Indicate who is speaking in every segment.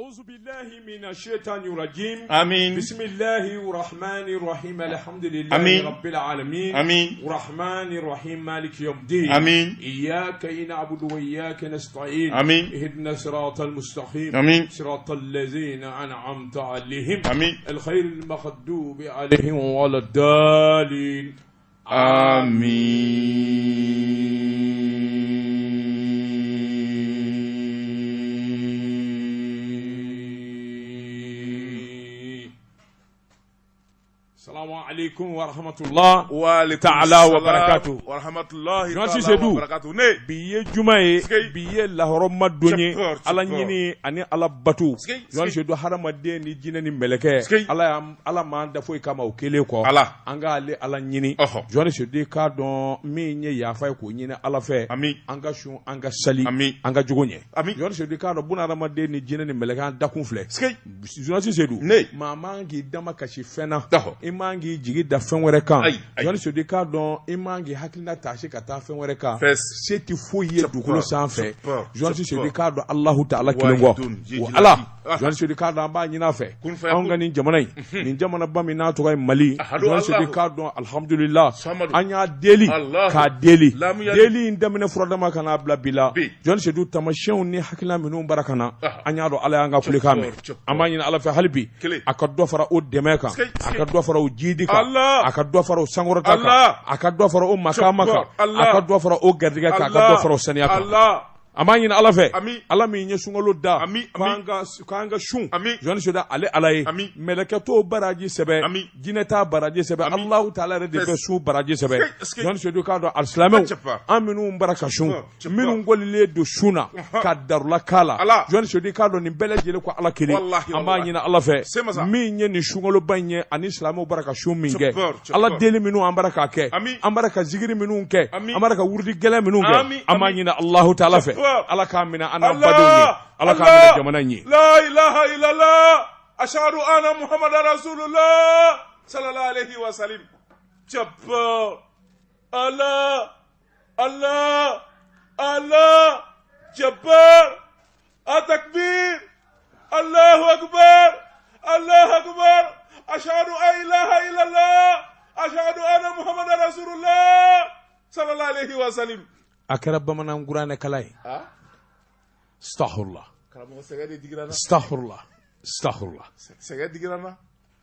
Speaker 1: أعوذ بالله من الشيطان الرجيم
Speaker 2: آمين
Speaker 1: بسم الله الرحمن الرحيم الحمد لله
Speaker 2: آمين.
Speaker 1: رب العالمين
Speaker 2: آمين.
Speaker 1: الرحمن الرحيم مالك يوم الدين
Speaker 2: آمين.
Speaker 1: إياك نعبد وإياك نستعين
Speaker 2: آمين.
Speaker 1: اهدنا الصراط المستقيم
Speaker 2: آمين.
Speaker 1: صراط الذين أنعمت عليهم
Speaker 2: آمين.
Speaker 1: الخير المغضوب عليهم ولا الضالين
Speaker 2: آمين
Speaker 1: السلام عليكم ورحمة الله
Speaker 2: وعليكم
Speaker 1: تعالى
Speaker 2: السلام
Speaker 1: وبركاته.
Speaker 2: ورحمة الله
Speaker 1: Journaliste
Speaker 2: تعالى
Speaker 1: Seydou.
Speaker 2: وبركاته ne
Speaker 1: bi ye juma ye
Speaker 2: Sikei.
Speaker 1: bi ye lahɔrɔma don ye
Speaker 2: Cɛpɔr,
Speaker 1: ala
Speaker 2: cɛpɔr.
Speaker 1: ɲini ani ala bato
Speaker 2: Sikei,
Speaker 1: Journaliste
Speaker 2: sikei.
Speaker 1: Seydou hadamaden ni jinɛ ni mɛlɛkɛ
Speaker 2: Sikei.
Speaker 1: ala y'an ala m'an da foyi kama o kelen kɔ
Speaker 2: Ala.
Speaker 1: an k'ale ala ɲini
Speaker 2: Ɔhɔ.
Speaker 1: Journaliste Seydou i k'a dɔn min ye yafa ye k'o ɲini ala fɛ
Speaker 2: Ami.
Speaker 1: an ka sun an ka sali
Speaker 2: Ami.
Speaker 1: an ka jogo ɲɛ
Speaker 2: Ami.
Speaker 1: Journaliste Seydou i k'a dɔn bunahadamaden ni jinɛ ni mɛlɛkɛ an dakun filɛ
Speaker 2: Sikei.
Speaker 1: Journaliste Seydou
Speaker 2: Ne.
Speaker 1: maa man k'i dama kasi fɛn na
Speaker 2: Ɔhɔ.
Speaker 1: i man k'i jigi da fɛn wɛrɛ kan
Speaker 2: Ayi, ayi.
Speaker 1: Journaliste Seydou i k'a dɔn i man k'i hakilina taasi ka taa fɛn wɛrɛ kan
Speaker 2: Fɛs.
Speaker 1: se tɛ foyi ye dugukolo sanfɛ
Speaker 2: Cɛpɔr,
Speaker 1: Journaliste Seydou i
Speaker 2: cɛpɔr.
Speaker 1: k'a dɔn Alahu taala kelen kɔ
Speaker 2: Wahidun,
Speaker 1: o Ala
Speaker 2: Ah.
Speaker 1: Journaliste Seydou i k'a dɔn an b'a ɲini a fɛ
Speaker 2: Kun faya
Speaker 1: anw
Speaker 2: kun.
Speaker 1: ka nin jamana in nin jamanaba min n'a tɔgɔ ye Mali
Speaker 2: Ahadu
Speaker 1: Journaliste Seydou i
Speaker 2: Allahu.
Speaker 1: k'a dɔn alihamudulila
Speaker 2: Samadu.
Speaker 1: an y'a deli
Speaker 2: Allahu.
Speaker 1: k'a deli
Speaker 2: Lamuyali.
Speaker 1: deli in daminɛ furadama ka n'a bila bi la
Speaker 2: Bi.
Speaker 1: Journaliste Seydou tamasiyɛnw ni hakilina minnu bara ka na
Speaker 2: Ah.
Speaker 1: an y'a dɔn Ala y'an ka kulekan mɛn
Speaker 2: Cɛpɔr, cɛpɔr.
Speaker 1: an b'a ɲini Ala fɛ hali bi
Speaker 2: Kelen.
Speaker 1: a ka dɔ fara o dɛmɛ kan
Speaker 2: Sikei,
Speaker 1: a
Speaker 2: sikei.
Speaker 1: ka dɔ fara o jidi kan
Speaker 2: Allah.
Speaker 1: a ka dɔ fara o sankɔrɔta kan
Speaker 2: Allah.
Speaker 1: a ka dɔ fara o makama kan
Speaker 2: Cɛpɔr, Allah.
Speaker 1: a ka dɔ fara o garijɛgɛ kan a ka dɔ fara o saniya kan
Speaker 2: Allah.
Speaker 1: an b'a ɲini Ala fɛ
Speaker 2: Ami.
Speaker 1: Ala min ye sunkalo da
Speaker 2: Ami, ami.
Speaker 1: k'an ka sun
Speaker 2: Ami.
Speaker 1: Journaliste Seydou ale Ala ye
Speaker 2: Ami.
Speaker 1: mɛlɛkɛ t'o baraji sɛbɛn
Speaker 2: Ami.
Speaker 1: jinɛ t'a baraji sɛbɛn
Speaker 2: Ami.
Speaker 1: Alahu taala yɛrɛ de bɛ sun baraji sɛbɛn
Speaker 2: Sikei, sikei.
Speaker 1: Journaliste Seydou k'a dɔn alisilamɛw
Speaker 2: Cɛpɔr.
Speaker 1: an minnu bara ka sun
Speaker 2: Cɛpɔr, cɛpɔr.
Speaker 1: minnu kɔlilen don sun na ka darula k'a la
Speaker 2: Ala.
Speaker 1: Journaliste Seydou k'a dɔn nin bɛɛ lajɛlen ko Ala kelen
Speaker 2: Wallahi,
Speaker 1: an b'a
Speaker 2: wallahi.
Speaker 1: ɲini Ala fɛ
Speaker 2: Semasa.
Speaker 1: min ye nin sunkaloba in ye ani silamɛw bara ka sun min kɛ
Speaker 2: Cɛpɔr, cɛpɔr.
Speaker 1: Ala deli minnu an bara k'a kɛ
Speaker 2: Ami.
Speaker 1: an bara ka zikiri minnu kɛ
Speaker 2: Ami.
Speaker 1: an bara ka wurudi gɛlɛn minnu kɛ
Speaker 2: Ami,
Speaker 1: an b'a
Speaker 2: ami.
Speaker 1: ɲini Alahu taala fɛ
Speaker 2: Cɛpɔr.
Speaker 1: Ala k'a minɛ an n'an badenw ye Ala k'a minɛ jamana in ye
Speaker 2: La ilaha illallah. Ashhadu anna Muhammadan Rasulullah. Sallallahu alayhi wa sallam. Cɛpɔr. Allah. Allah. Allah. Cɛpɔr. Atakbir. Allahu akbar. Allahu akbar. Ashhadu an ilaha illallah. Ashhadu anna Muhammadan Rasulullah. Sallallahu alayhi wa sallam.
Speaker 1: a kɛra bamanan kuranɛ kalan ye
Speaker 2: Ah,
Speaker 1: stahurula
Speaker 2: karamɔgɔ sɛgɛ de digira n na.
Speaker 1: stahurula stahurula
Speaker 2: Sɛgɛ digira n na.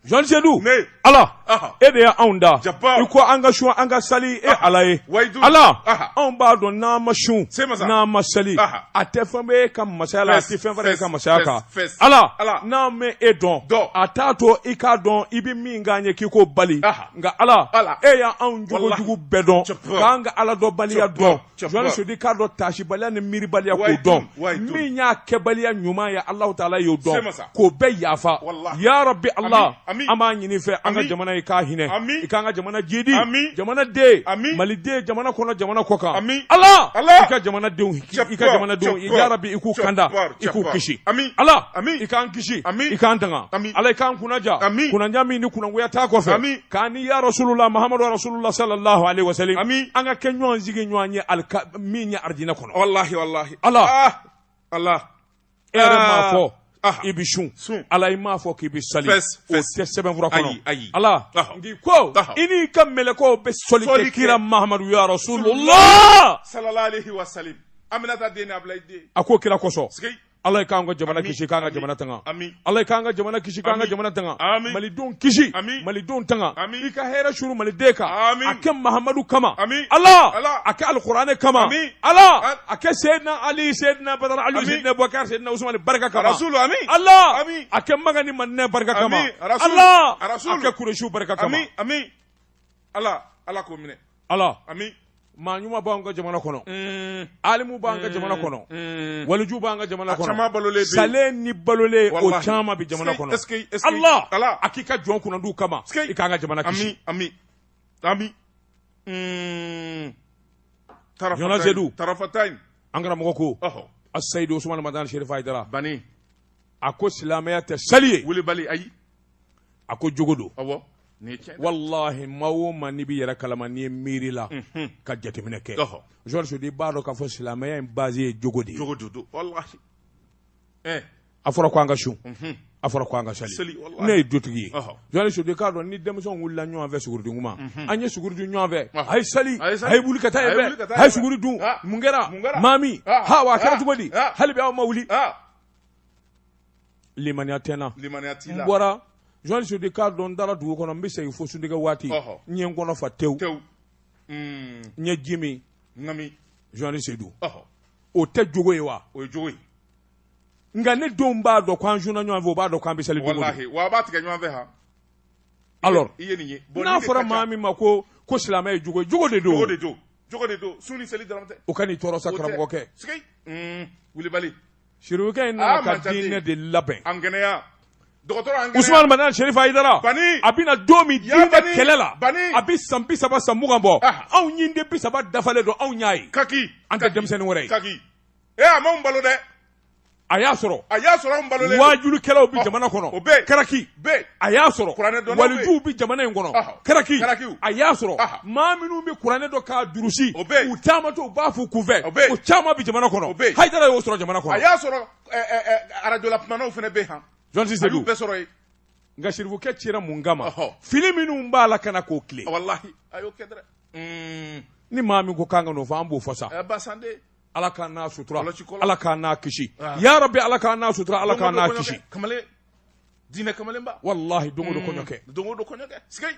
Speaker 1: Journaliste Seydou
Speaker 2: Ne.
Speaker 1: Ala
Speaker 2: Aha.
Speaker 1: e de ye anw da
Speaker 2: Jabbar.
Speaker 1: i ko an ka sun an ka sali e Ala ye
Speaker 2: Wayidu.
Speaker 1: Ala
Speaker 2: Aha.
Speaker 1: anw b'a dɔn n'an ma sun
Speaker 2: Semasa.
Speaker 1: n'an ma sali
Speaker 2: Aha.
Speaker 1: a tɛ fɛn bɛ e ka masaya la a
Speaker 2: Fɛs,
Speaker 1: tɛ fɛn fana e ka
Speaker 2: fɛs,
Speaker 1: masaya
Speaker 2: fɛs,
Speaker 1: kan
Speaker 2: fɛs.
Speaker 1: Ala
Speaker 2: Ala.
Speaker 1: n'an ma e dɔn
Speaker 2: Dɔn.
Speaker 1: a t'a to i k'a dɔn i bɛ min k'an ye k'i k'o bali
Speaker 2: Aha.
Speaker 1: nka Ala
Speaker 2: Ala.
Speaker 1: e y'anw jogo
Speaker 2: Wallahi.
Speaker 1: jugu bɛɛ dɔn
Speaker 2: Jabbar.
Speaker 1: k'an ka Ala dɔnbaliya
Speaker 2: Jabbar.
Speaker 1: dɔn
Speaker 2: Jabbar.
Speaker 1: Journaliste Seydou i k'a dɔn taasibaliya ni miiribaliya k'o
Speaker 2: Wayidu,
Speaker 1: dɔn
Speaker 2: wayidu.
Speaker 1: min y'a kɛbaliya ɲuman ye Alahu taala y'o dɔn
Speaker 2: Semasa.
Speaker 1: k'o bɛɛ yafa
Speaker 2: Wallahi.
Speaker 1: ya Rabbi Allah
Speaker 2: Ami, ami.
Speaker 1: an b'a ɲini fɛ an ka
Speaker 2: Ami.
Speaker 1: jamana ye k'a hinɛ
Speaker 2: Ami.
Speaker 1: i k'an ka jamana jidi
Speaker 2: Ami.
Speaker 1: jamana den
Speaker 2: Ami.
Speaker 1: maliden jamana kɔnɔ jamana kɔ kan
Speaker 2: Ami.
Speaker 1: Ala
Speaker 2: Ala.
Speaker 1: i ka jamanadenw i ka
Speaker 2: Cɛpɔr,
Speaker 1: jamanadenw
Speaker 2: cɛpɔr,
Speaker 1: ya Rabbi i k'u kanda
Speaker 2: cɛpɔr,
Speaker 1: i k'u
Speaker 2: cɛpɔr.
Speaker 1: kisi
Speaker 2: Ami.
Speaker 1: Ala
Speaker 2: Ami.
Speaker 1: i k'an kisi
Speaker 2: Ami.
Speaker 1: i k'an tanga
Speaker 2: Ami.
Speaker 1: Ala i k'an kunnaja
Speaker 2: Ami.
Speaker 1: kunnaja min ni kunnangoya t'a kɔfɛ
Speaker 2: Ami.
Speaker 1: k'an ni ya Rasulullah Muhammadu Rasulullah sallallahu alaihi wasallam
Speaker 2: Ami.
Speaker 1: an ka kɛ ɲɔgɔn sigi ɲɔgɔn ye alika min ye arijinɛ kɔnɔ
Speaker 2: Wallahi, wallahi.
Speaker 1: Ala.
Speaker 2: Ah, Allah.
Speaker 1: e yɛrɛ m'a fɔ
Speaker 2: Ah.
Speaker 1: i bɛ sun
Speaker 2: Sun.
Speaker 1: Ala i m'a fɔ k'i bɛ sali
Speaker 2: Fɛs,
Speaker 1: o
Speaker 2: fɛs.
Speaker 1: tɛ sɛbɛnfura kɔnɔ
Speaker 2: Ayi, ayi.
Speaker 1: Ala
Speaker 2: Ɔhɔ.
Speaker 1: n'i ko
Speaker 2: Ɔhɔ.
Speaker 1: i n'i ka mɛlɛkɛw bɛ sɔli kɛ
Speaker 2: Sɔli kɛ.
Speaker 1: kira Mahamadu ya Rasulullah
Speaker 2: Sallallahu alayhi wa sallam. Aminata den ni Ablaye den.
Speaker 1: a ko kira kosɔn
Speaker 2: Sikei.
Speaker 1: Ala ye k'an ka jamana
Speaker 2: Ami,
Speaker 1: kisi k'an ka
Speaker 2: ami,
Speaker 1: jamana tanga
Speaker 2: ami.
Speaker 1: Ala ye k'an ka jamana kisi k'an ka
Speaker 2: Ami.
Speaker 1: jamana tanga
Speaker 2: Ami.
Speaker 1: malidenw kisi
Speaker 2: Ami.
Speaker 1: malidenw tanga
Speaker 2: Ami.
Speaker 1: i ka hɛrɛ suru maliden kan
Speaker 2: Ami.
Speaker 1: a kɛ Mahamadu kama
Speaker 2: Ami.
Speaker 1: Ala
Speaker 2: Ala.
Speaker 1: a kɛ alikuranɛ kama
Speaker 2: Ami.
Speaker 1: Ala
Speaker 2: A-
Speaker 1: a kɛ Seydina Ali Seydina Badara Ali
Speaker 2: Ami.
Speaker 1: Seydina Bubakar Seydina Usumani barika kama
Speaker 2: Rasulu, ami.
Speaker 1: Ala
Speaker 2: Ami.
Speaker 1: a kɛ Maka ni Madinɛ barika kama
Speaker 2: Ami. Rasul.
Speaker 1: Ala
Speaker 2: Rasul.
Speaker 1: a kɛ Kuresiw barika kama
Speaker 2: Ami, ami. Ala, Ala k'o minɛ.
Speaker 1: Ala
Speaker 2: Ami.
Speaker 1: maa ɲuman b'an ka jamana kɔnɔ alimu b'an ka jamana kɔnɔ waliju b'an ka jamana
Speaker 2: A caman balolen bɛ
Speaker 1: kɔnɔ
Speaker 2: yen.
Speaker 1: salen ni balolen o
Speaker 2: Wallahi.
Speaker 1: caman bɛ jamana kɔnɔ
Speaker 2: Est-ce que- est-ce que-
Speaker 1: Allah
Speaker 2: Allah.
Speaker 1: a k'i ka jɔn kunnandiw kama
Speaker 2: Est-ce que-
Speaker 1: i k'an ka jamana kisi
Speaker 2: Ami, ami. Ami. Tarafa
Speaker 1: Jonas
Speaker 2: time.
Speaker 1: Zedou.
Speaker 2: Tarafa time.
Speaker 1: an karamɔgɔ ko
Speaker 2: Ɔhɔ.
Speaker 1: Aseyidu Usumani Madani Serifu Hayidara
Speaker 2: Bani.
Speaker 1: a ko silamɛya tɛ sali ye
Speaker 2: Wulibali ayi.
Speaker 1: a ko jogo don
Speaker 2: Awɔ. Nin ye tiɲɛ ye.
Speaker 1: walahi maa o maa n'i b'i yɛrɛ kalama n'i ye miiri la ka jateminɛ kɛ
Speaker 2: Ɔhɔ.
Speaker 1: Georges Sodi i b'a dɔn k'a fɔ silamɛya in base ye jogo de ye
Speaker 2: Jogo do do. Wallahi. Eh.
Speaker 1: A fɔra ko an ka sun, a fɔra ko an ka sali. Ne ye dutigi ye, Journaliste Seydou, i k'a dɔn ni denmisɛnw wulila ɲɔgɔn fɛ suguri kuma, an ye suguri dun ɲɔgɔn fɛ, a ye sali, a ye wuli ka taa yen fɛ, a ye suguri dun. Mun kɛra maami? Ha, wa a kɛra cogo di? Hali bi aw ma wuli. Limaniya tɛ n na. N bɔra, Journaliste Seydou, i k'a dɔn n taara dugu kɔnɔ, n bɛ segin fo suntigɛ waati, n ye n kɔnɔ fa tewu, n ye ji min. Journaliste Seydou, o tɛ jogo ye wa?
Speaker 2: O ye jogo ye.
Speaker 1: Nka ne denw b'a dɔn ko an sunna ɲɔgɔn fɛ, u b'a dɔn k'an bɛ sali don o don.
Speaker 2: Walahi, wa a b'a tigɛ ɲɔgɔn fɛ han.
Speaker 1: Alors,
Speaker 2: i ye nin ye. Bon,
Speaker 1: n'a
Speaker 2: nin de
Speaker 1: fɔra
Speaker 2: ka ca.
Speaker 1: maa min ma ko silamɛ ye jogo ye, jogo de don.
Speaker 2: Jogo de don. Jogo de don. Sun ni seli dɔrɔn tɛ.
Speaker 1: O kan'i tɔɔrɔ sa.
Speaker 2: O tɛ.
Speaker 1: Karamɔgɔkɛ.
Speaker 2: Sigi. Wulibali.
Speaker 1: Sirifukɛ in nana
Speaker 2: Ah,
Speaker 1: ka
Speaker 2: man ca
Speaker 1: diinɛ
Speaker 2: den.
Speaker 1: de labɛn.
Speaker 2: An kɛnɛya. Dɔgɔtɔrɔ an kɛnɛya.
Speaker 1: Usumani Madani Sherifu Hayidara.
Speaker 2: Bani.
Speaker 1: A bɛna don min
Speaker 2: Ya
Speaker 1: diinɛ
Speaker 2: Bani.
Speaker 1: kɛlɛ la.
Speaker 2: Bani.
Speaker 1: A bɛ san 30, san 20 bɔ.
Speaker 2: Ah.
Speaker 1: Anw ɲinden 30 dafalen don, anw y'a ye.
Speaker 2: Kaki.
Speaker 1: An tɛ denmisɛnnin wɛrɛ ye.
Speaker 2: Kaki. Eh, a m'anw balo dɛ.
Speaker 1: A y'a sɔrɔ.
Speaker 2: A y'a sɔrɔ anw balolen don.
Speaker 1: Waajulikɛlaw bɛ jamana kɔnɔ.
Speaker 2: O bɛ yen.
Speaker 1: Karaki.
Speaker 2: Bɛ yen.
Speaker 1: A y'a sɔrɔ.
Speaker 2: Kuranɛ dɔnnaw bɛ yen.
Speaker 1: Walijuw bɛ jamana in kɔnɔ.
Speaker 2: Ɔhɔ.
Speaker 1: Karaki.
Speaker 2: Karakiw.
Speaker 1: A y'a sɔrɔ.
Speaker 2: Aha.
Speaker 1: Maa minnu bɛ kuranɛ dɔn k'a durusi.
Speaker 2: O bɛ yen.
Speaker 1: U caman to u b'a f'u kunfɛ.
Speaker 2: O bɛ yen.
Speaker 1: O caman bɛ jamana kɔnɔ.
Speaker 2: O bɛ yen.
Speaker 1: Hayidara y'o sɔrɔ jamana kɔnɔ.
Speaker 2: A y'a sɔrɔ ɛ ɛ ɛ arajola kumanaw fana bɛ yen han.
Speaker 1: Journaliste
Speaker 2: A y'u
Speaker 1: Seydou.
Speaker 2: bɛɛ sɔrɔ yen.
Speaker 1: Nka sirifukɛ cira mun kama?
Speaker 2: Ɔhɔ.
Speaker 1: Fili minnu b'a la ka na k'o tilen.
Speaker 2: Walahi, a y'o kɛ dɛrɛ.
Speaker 1: Ni maa min ko k'an ka n'o fɔ, an b'o fɔ sa.
Speaker 2: Ɛ basande.
Speaker 1: Ala k'an n'a sutura.
Speaker 2: Kɔlɔsi kɔlɔsi.
Speaker 1: Ala k'an n'a kisi.
Speaker 2: Ah.
Speaker 1: Ya Rabbi, Ala k'an n'a sutura, Ala k'an n'a
Speaker 2: Don o don
Speaker 1: kisi.
Speaker 2: kɔɲɔkɛ, kamalen diinɛ kamalenba.
Speaker 1: Wallahi, don o don kɔɲɔkɛ.
Speaker 2: Don o don kɔɲɔkɛ. Sigi.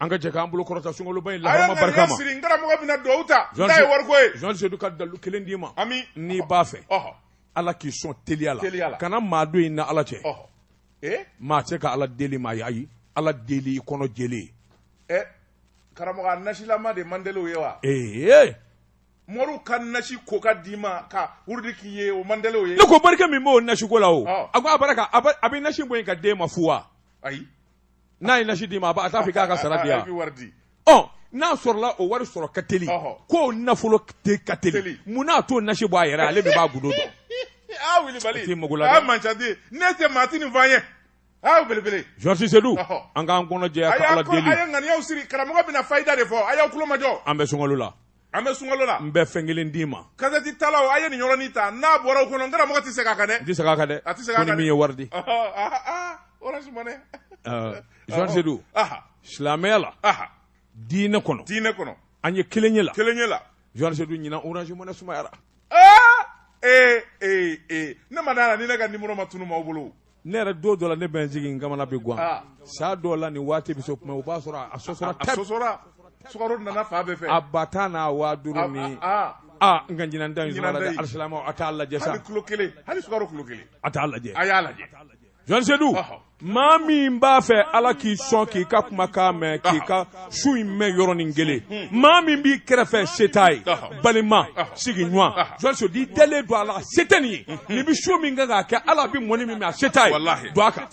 Speaker 1: An ka jɛ k'an bolo kɔrɔta sunkaloba in
Speaker 2: A ye
Speaker 1: lahɔrɔma
Speaker 2: ŋaniya
Speaker 1: barika ma.
Speaker 2: siri, n karamɔgɔ bɛna duwawu ta. N ta ye wariko ye.
Speaker 1: Journaliste Seydou, ka dalu kelen d'i ma.
Speaker 2: Ami.
Speaker 1: N'i b'a fɛ.
Speaker 2: Ɔhɔ.
Speaker 1: Ala k'i sɔn teliya la.
Speaker 2: Teliya la.
Speaker 1: Kana maa don i ni Ala cɛ.
Speaker 2: Ɔhɔ. Eh?
Speaker 1: Maa tɛ ka Ala deli maa ye, ayi. Ala deli i kɔnɔ jɛlen.
Speaker 2: Eh, karamɔgɔ, a nasilama de man deli o ye wa?
Speaker 1: Ee.
Speaker 2: Moriw ka nasi ko ka d'i ma ka wurudi k'i ye, o man deli o ye.
Speaker 1: Ne ko barika min b'o nasiko la o.
Speaker 2: Ɔ.
Speaker 1: A ko a barika a bɛ nasi bɔ yen ka d'e ma fu wa?
Speaker 2: Ayi.
Speaker 1: N'a ye nasi d'i ma, a t'a fɔ k'a ka sara di
Speaker 2: A
Speaker 1: yan.
Speaker 2: bɛ wari di.
Speaker 1: Ɔ, n'a sɔrɔla o wari sɔrɔ ka teli,
Speaker 2: Ɔhɔ.
Speaker 1: k'o nafolo tɛ ka teli,
Speaker 2: Teli.
Speaker 1: mun n'a t'o nasi bɔ a yɛrɛ, ale min b'a gundo dɔn.
Speaker 2: Aa, wulibali.
Speaker 1: T'i mago la dɛ.
Speaker 2: Aa, man ca den. Ne tɛ maa ti nin fɔ an ye. Aa, belebele.
Speaker 1: Journaliste Seydou,
Speaker 2: Ɔhɔ.
Speaker 1: an k'an kɔnɔ jɛya
Speaker 2: A
Speaker 1: ka
Speaker 2: y'a
Speaker 1: Ala
Speaker 2: kɔ, a
Speaker 1: deli.
Speaker 2: ye ŋaniyaw siri, karamɔgɔ bɛna fayida de fɔ, a y'aw tulo majɔ.
Speaker 1: An bɛ sunkalo la.
Speaker 2: An bɛ sunkalo la.
Speaker 1: N bɛ fɛn kelen d'i ma.
Speaker 2: Kasɛti talaw, a ye nin yɔrɔnin ta, n'a bɔra o kɔnɔ, n karamɔgɔ tɛ segin a kan dɛ.
Speaker 1: N tɛ segin a kan dɛ.
Speaker 2: A tɛ segin a
Speaker 1: Ko ni
Speaker 2: kan dɛ.
Speaker 1: min ye wari di.
Speaker 2: Ɔhɔ, aha, aha, Orange Money.
Speaker 1: Journaliste Seydou,
Speaker 2: Aha,
Speaker 1: silamɛya la,
Speaker 2: aha.
Speaker 1: diinɛ kɔnɔ,
Speaker 2: Diinɛ kɔnɔ.
Speaker 1: an ye kelen ye la.
Speaker 2: Kelen ye la.
Speaker 1: Journaliste Seydou, ɲinan Orange Money sumayara.
Speaker 2: Aa, ee, ee, ee. Ne ma d'a la ni ne ka numéro ma tunu maaw bolo.
Speaker 1: Ne yɛrɛ don dɔ la, ne bɛ n sigi, n kamana bɛ gan.
Speaker 2: Ah.
Speaker 1: Saa dɔw la, nin waati bɛ se kuma, o b'a sɔrɔ a sɔsɔra
Speaker 2: A
Speaker 1: tɛp.
Speaker 2: sɔsɔra. Sukaro nana fa bɛɛ fɛ.
Speaker 1: A ba tan n'a 5000 ni.
Speaker 2: Aa,
Speaker 1: Aa, n ka ɲinan ta in sumayara
Speaker 2: Ɲinan ta
Speaker 1: dɛ,
Speaker 2: in.
Speaker 1: alisilamɛw, a t'a lajɛ sa.
Speaker 2: Hali kilo kelen, hali sukaro kilo kelen.
Speaker 1: A t'a lajɛ.
Speaker 2: A y'a lajɛ.
Speaker 1: Journaliste Seydou,
Speaker 2: Ɔhɔ.
Speaker 1: maa min b'a fɛ Ala k'i sɔn k'i ka kumakan mɛn, k'i ka su in mɛn yɔrɔnin kelen, maa min b'i kɛrɛfɛ se t'a ye,
Speaker 2: Ɔhɔ.
Speaker 1: balima,
Speaker 2: Ɔhɔ.
Speaker 1: sigiɲɔgɔn,
Speaker 2: Ɔhɔ.
Speaker 1: Journaliste Seydou, i dalen don a la, se tɛ nin ye, nin bɛ su min kan k'a kɛ, Ala bɛ mɔni min min, a se t'a ye,
Speaker 2: Walahi.
Speaker 1: don a kan.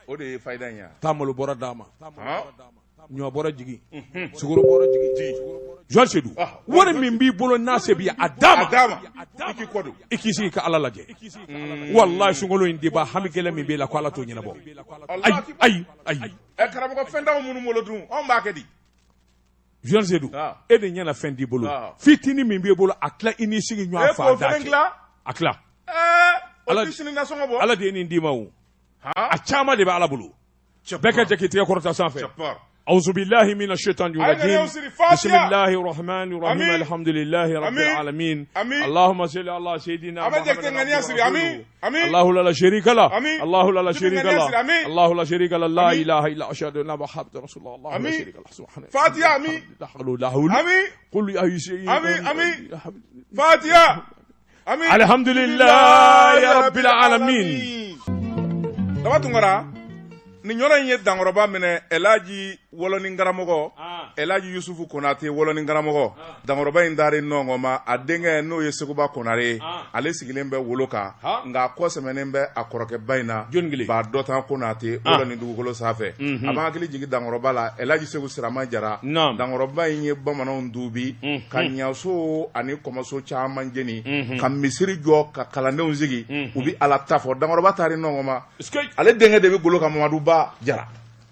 Speaker 2: O de ye fayida in ye.
Speaker 1: Taa malo bɔra d'a ma,
Speaker 2: Han?
Speaker 1: ɲɔ bɔra jigin, sukaro bɔra jigin. Journaliste Seydou,
Speaker 2: Ɔhɔ.
Speaker 1: wari min b'i bolo n'a se b'i ye, a d'a
Speaker 2: A
Speaker 1: ma.
Speaker 2: d'a ma. I k'i kɔ don.
Speaker 1: I k'i sigi ka Ala lajɛ. Walahi, sunkalo in de ba hami gɛlɛn min b'e la, ko Ala t'o ɲɛnabɔ. Ayi, ayi, ayi.
Speaker 2: Ɛ, karamɔgɔ, fɛn t'anw minnu bolo dun, anw b'a kɛ di?
Speaker 1: Journaliste Seydou,
Speaker 2: Ah.
Speaker 1: e de ɲɛna fɛn t'i bolo.
Speaker 2: Ah.
Speaker 1: Fitinin min b'e bolo, a tila i n'i sigi ɲɔgɔn
Speaker 2: E
Speaker 1: fan
Speaker 2: k'o
Speaker 1: da
Speaker 2: fɛnɛ
Speaker 1: cɛ.
Speaker 2: dilan.
Speaker 1: A tila.
Speaker 2: Ɛɛ, o
Speaker 1: Ala-
Speaker 2: ti sini nasɔngɔ bɔ.
Speaker 1: Ala de ye nin d'i ma o.
Speaker 2: Han?
Speaker 1: A caman de bɛ Ala bolo. Bɛɛ ka jɛ k'i tigɛ kɔrɔta sanfɛ.
Speaker 2: Cɛpar.
Speaker 1: أعوذ بالله من الشيطان
Speaker 2: أيوة،
Speaker 1: الرجيم.
Speaker 2: يا سيدي، فاتحة.
Speaker 1: بسم الله الرحمن الرحيم.
Speaker 2: آمين.
Speaker 1: الحمد لله رب
Speaker 2: آمين.
Speaker 1: العالمين.
Speaker 2: آمين.
Speaker 1: اللهم صل على سيدنا
Speaker 2: أمين.
Speaker 1: محمد
Speaker 2: جاك تنغني يا سيدي. آمين. آمين.
Speaker 1: الله لا شريك له.
Speaker 2: آمين.
Speaker 1: الله لا
Speaker 2: جيب
Speaker 1: شريك
Speaker 2: تنغني يا
Speaker 1: له.
Speaker 2: سيدي. آمين.
Speaker 1: الله لا شريك له. لا
Speaker 2: آمين.
Speaker 1: إله إلا أشهد أن محمد رسول الله. الله لا
Speaker 2: آمين.
Speaker 1: شريك له. سبحان الله.
Speaker 2: فاتحة. آمين.
Speaker 1: لا حول ولا حول.
Speaker 2: آمين.
Speaker 1: قل يا أي شيء.
Speaker 2: آمين. آمين. Fatiha. Amin.
Speaker 1: الحمد لله رب العالمين.
Speaker 2: Daba Tunkara, nin yɔrɔ in ye dankɔrɔba minɛ, Elaji wɔlɔni karamɔgɔ, Elaji Yusufu Konate wɔlɔni karamɔgɔ. Dankɔrɔba in dari nɔngɔn ma, a denkɛ n'o ye Seguba Konare ye, ale sigilen bɛ wolo kan, nka a kɔ sɛmɛnen bɛ a kɔrɔkɛba in na,
Speaker 1: Jɔnni kelen?
Speaker 2: ba dɔ tan Konate wɔlɔni dugukolo sanfɛ. A b'an hakili jigin dankɔrɔba la, Elaji Segu Sirama Jara.
Speaker 1: Naam.
Speaker 2: Dankɔrɔba in ye bamananw duubi ka ɲaso ani kɔmɔso caman jeni, ka misiri jɔ, ka kalandenw sigi, u bɛ Ala ta fɔ. Dankɔrɔba taari nɔngɔn ma, ale denkɛ de bɛ golo kan, Mamadu Ba Jara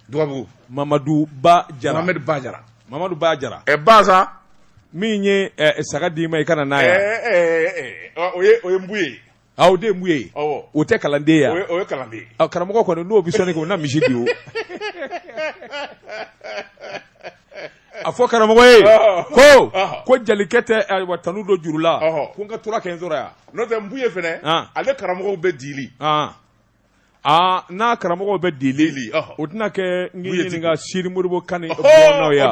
Speaker 2: Dugabugu.
Speaker 1: Mamadu Ba Jara.
Speaker 2: Mohamed Ba Jara.
Speaker 1: Mamadu Ba Jara.
Speaker 2: Ɛ, ba sa.
Speaker 1: Min ye saga d'i ma i kana n'a
Speaker 2: ɛ
Speaker 1: ye.
Speaker 2: ɛ ɛ o ye nbu ye.
Speaker 1: O de ye mun ye o tɛ kalanden ye
Speaker 2: o ye kalanden ye
Speaker 1: karamɔgɔ kɔni n'o bɛ sɔnni kɛ o na misi di o a fɔ karamɔgɔ ye ko ko jelikɛ tɛ ayiwa tanu don juru la ko n ka tura kɛ n sɔrɔ yan
Speaker 2: n'o tɛ Nbuye fɛnɛ ale karamɔgɔw bɛ dili
Speaker 1: Aa n'a karamɔgɔw bɛ deli o tɛna kɛ n k'i ɲininka Sidi Modibo Kane bɔnnaw ye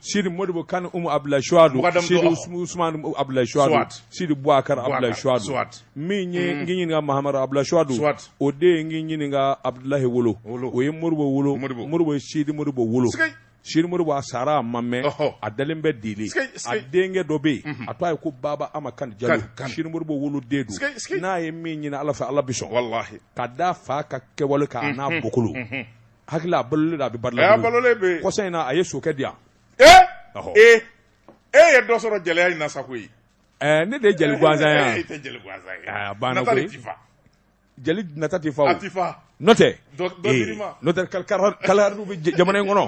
Speaker 1: Sidi Modibo Kane Umu Abudulayi Suwadu Sidi Usumani Abudulayi Suwadu Sidi Bubakari Abudulayi Suwadu min ye n k'i ɲininka Mahamadu Abudulayi Suwadu o de ye n k'i ɲininka Abudulayi wolo o ye Modibo wolo Modibo ye Sidi Modibo wolo Sidi Modibo a sara a ma mɛn a dalen bɛ deli a denkɛ dɔ bɛ yen a tɔgɔ ye ko Baba Ama Kane Jalo Sidi Modibo woloden don n'a ye min ɲini Ala fɛ Ala bɛ sɔn ka da fa ka kɛwale kan a n'a bɔkolo hakili a balolen don a bɛ Badalabugu kɔsa in na a ye sokɛ di yan
Speaker 2: e ye dɔ sɔrɔ jeliya in na sa koyi
Speaker 1: ne de ye jeli gansan ye
Speaker 2: e tɛ jeli gansan ye
Speaker 1: a banna koyi jeli nata tɛ fa
Speaker 2: a tɛ fa
Speaker 1: n'o tɛ n'o tɛ kalahariw bɛ jamana in kɔnɔ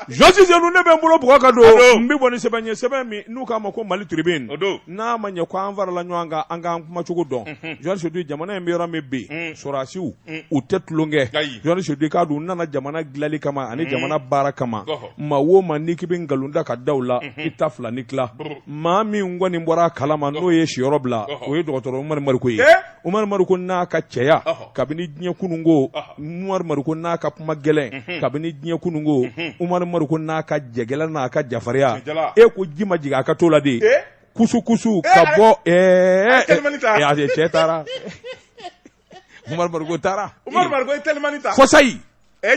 Speaker 1: Journaliste Seydou ne bɛ n bolo bugɔ ka don n bɛ bɔ ni sɛbɛn ye sɛbɛn min n'u k'a ma ko Mali Tribune n'a ma ɲɛ ko an farala ɲɔgɔn kan an k'an kumacogo dɔn Journaliste Seydou jamana in bɛ yɔrɔ min bi sɔrɔdasiw u tɛ tulonkɛ Journaliste Seydou k'a dɔn u nana jamana dilanli kama ani jamana baara kama maa o maa n'i k'i bɛ nkalon da ka da u la i ta fila ni tila maa min kɔni bɔra a kalama n'o ye siyɔrɔ bila o ye dɔgɔtɔrɔ Umaru Mariko ye Umaru Mariko n'a ka cɛya kabini diɲɛ kununko Umaru Mariko n'a ka kuma gɛlɛn kabini diɲɛ kununko Umaru Mariko n'a ka jɛgɛla n'a ka jafarinya e ko ji ma jigin a ka to la de kusukusu ka bɔ cɛ taara Umaru Mariko taara
Speaker 2: Umaru Mariko ye telimani ta
Speaker 1: fo sayi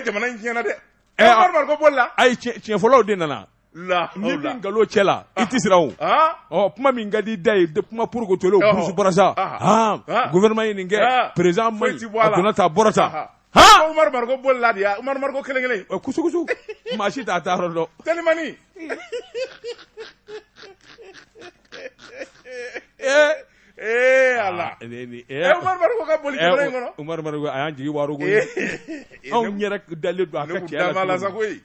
Speaker 2: jamana in tiɲɛna dɛ Umaru Mariko bolila
Speaker 1: ayi tiɲɛfɔlaw de nana n'i bɛ nkalon cɛ la i tɛ siran o ɔ kuma min ka di da ye kuma porokotolen burusu barasa gouvernement ye nin kɛ président man ɲi a donna tan a bɔra tan
Speaker 2: Umaru Mariko bolila de ya Umaru Mariko kelen kelen
Speaker 1: kusukusu maa si t'a taayɔrɔ dɔn
Speaker 2: telimani ee Ala Umaru Mariko ka boli jamana in kɔnɔ
Speaker 1: Umaru Mariko a y'an jigi waaro koyi anw yɛrɛ dalen don a ka cɛya
Speaker 2: la koyi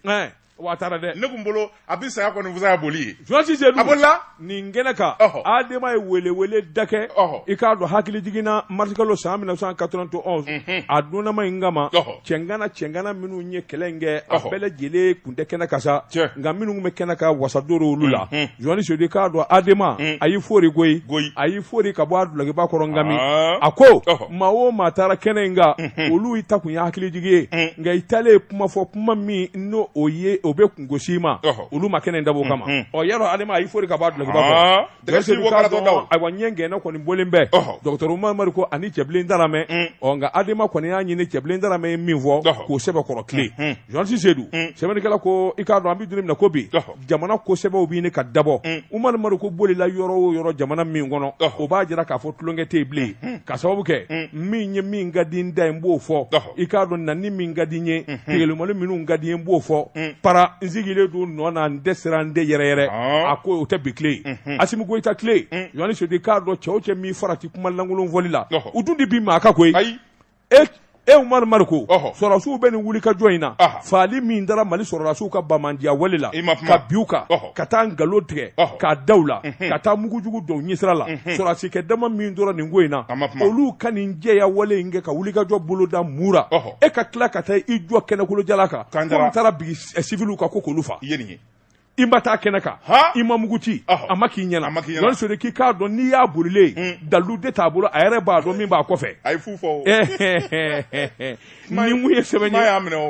Speaker 1: Wa a taara dɛ
Speaker 2: ne tun bolo a bɛ saya kɔni fisaya boli ye
Speaker 1: Journaliste Seydou
Speaker 2: a bolila
Speaker 1: nin kɛnɛ kan ADEMA ye welewele da kɛ i k'a dɔn hakili jiginna marisikalo san 1991 a donnama in kama cɛŋana cɛŋana minnu ye kɛlɛ in kɛ a bɛɛ lajɛlen tun tɛ kɛnɛ kan sa nka minnu tun bɛ kɛnɛ kan wasa donna olu la Journaliste Seydou i k'a dɔn ADEMA a y'i fori koyi a y'i fori ka bɔ a dulɔkiba kɔrɔ nkami a ko maa o maa taara kɛnɛ in kan olu ta kun ye hakilijigi ye nka i taalen ye kuma fɔ kuma min n'o o ye o bɛ kungosi i ma olu ma kɛnɛ in dabɔ o kama ɔ yarɔ ADEMA a y'i fori ka bɔ a dulɔkiba kɔrɔ ayiwa ɲɛ gɛnɛ kɔni bɔlen bɛ dɔgɔtɔrɔ Umaru Mariko ani Cɛbilen Daramɛ ɔ nka ADEMA kɔni y'a ɲini Cɛbilen Daramɛ ye min fɔ k'o sɛbɛkɔrɔ tilen Journaliste Seydou sɛbɛnnikɛla ko i k'a dɔn an bɛ don min na ko bi jamana ko sɛbɛw bɛ ɲini ka dabɔ Umaru Mariko bolila yɔrɔ o yɔrɔ jamana min kɔnɔ o b'a jira k'a fɔ tulonkɛ tɛ yen bilen ka sababu kɛ min ye min ka di n da ye n b'o fɔ i k'a dɔn nani min ka di n ye tigɛlimali minnu ka di n ye n b'o fɔ para n sigilen don nɔ na n tɛ siran n tɛ yɛrɛyɛrɛ a ko o tɛ bi tile ye Asimi Goyita tile Journaliste Seydou i k'a dɔn cɛ o cɛ min farati kuma lankolon fɔli la u dun tɛ bin maa kan koyi e Umaru Mariko sɔrɔdasiw bɛ nin wulikajɔ in na faali min dara Mali sɔrɔdasiw ka banbaanciya wale la ka bin u kan ka taa nkalon tigɛ k'a da u la ka taa mugujugu don ɲɛsira la sɔrɔdasikɛ dama min tora nin ko in na olu ka nin jɛya wale in kɛ ka wulikajɔ boloda mura e ka tila ka taa i jɔ kɛnɛkolojala kan ko n taara bin siviliw kan ko k'olu faa i ma taa kɛnɛ kan i ma mugu ci a ma k'i ɲɛna Journaliste Seydou k'i k'a dɔn n'i y'a bolilen ye dalilu de t'a bolo a yɛrɛ b'a dɔn min b'a kɔfɛ
Speaker 2: a ye fu fɔ o
Speaker 1: nin kun ye sɛbɛn ye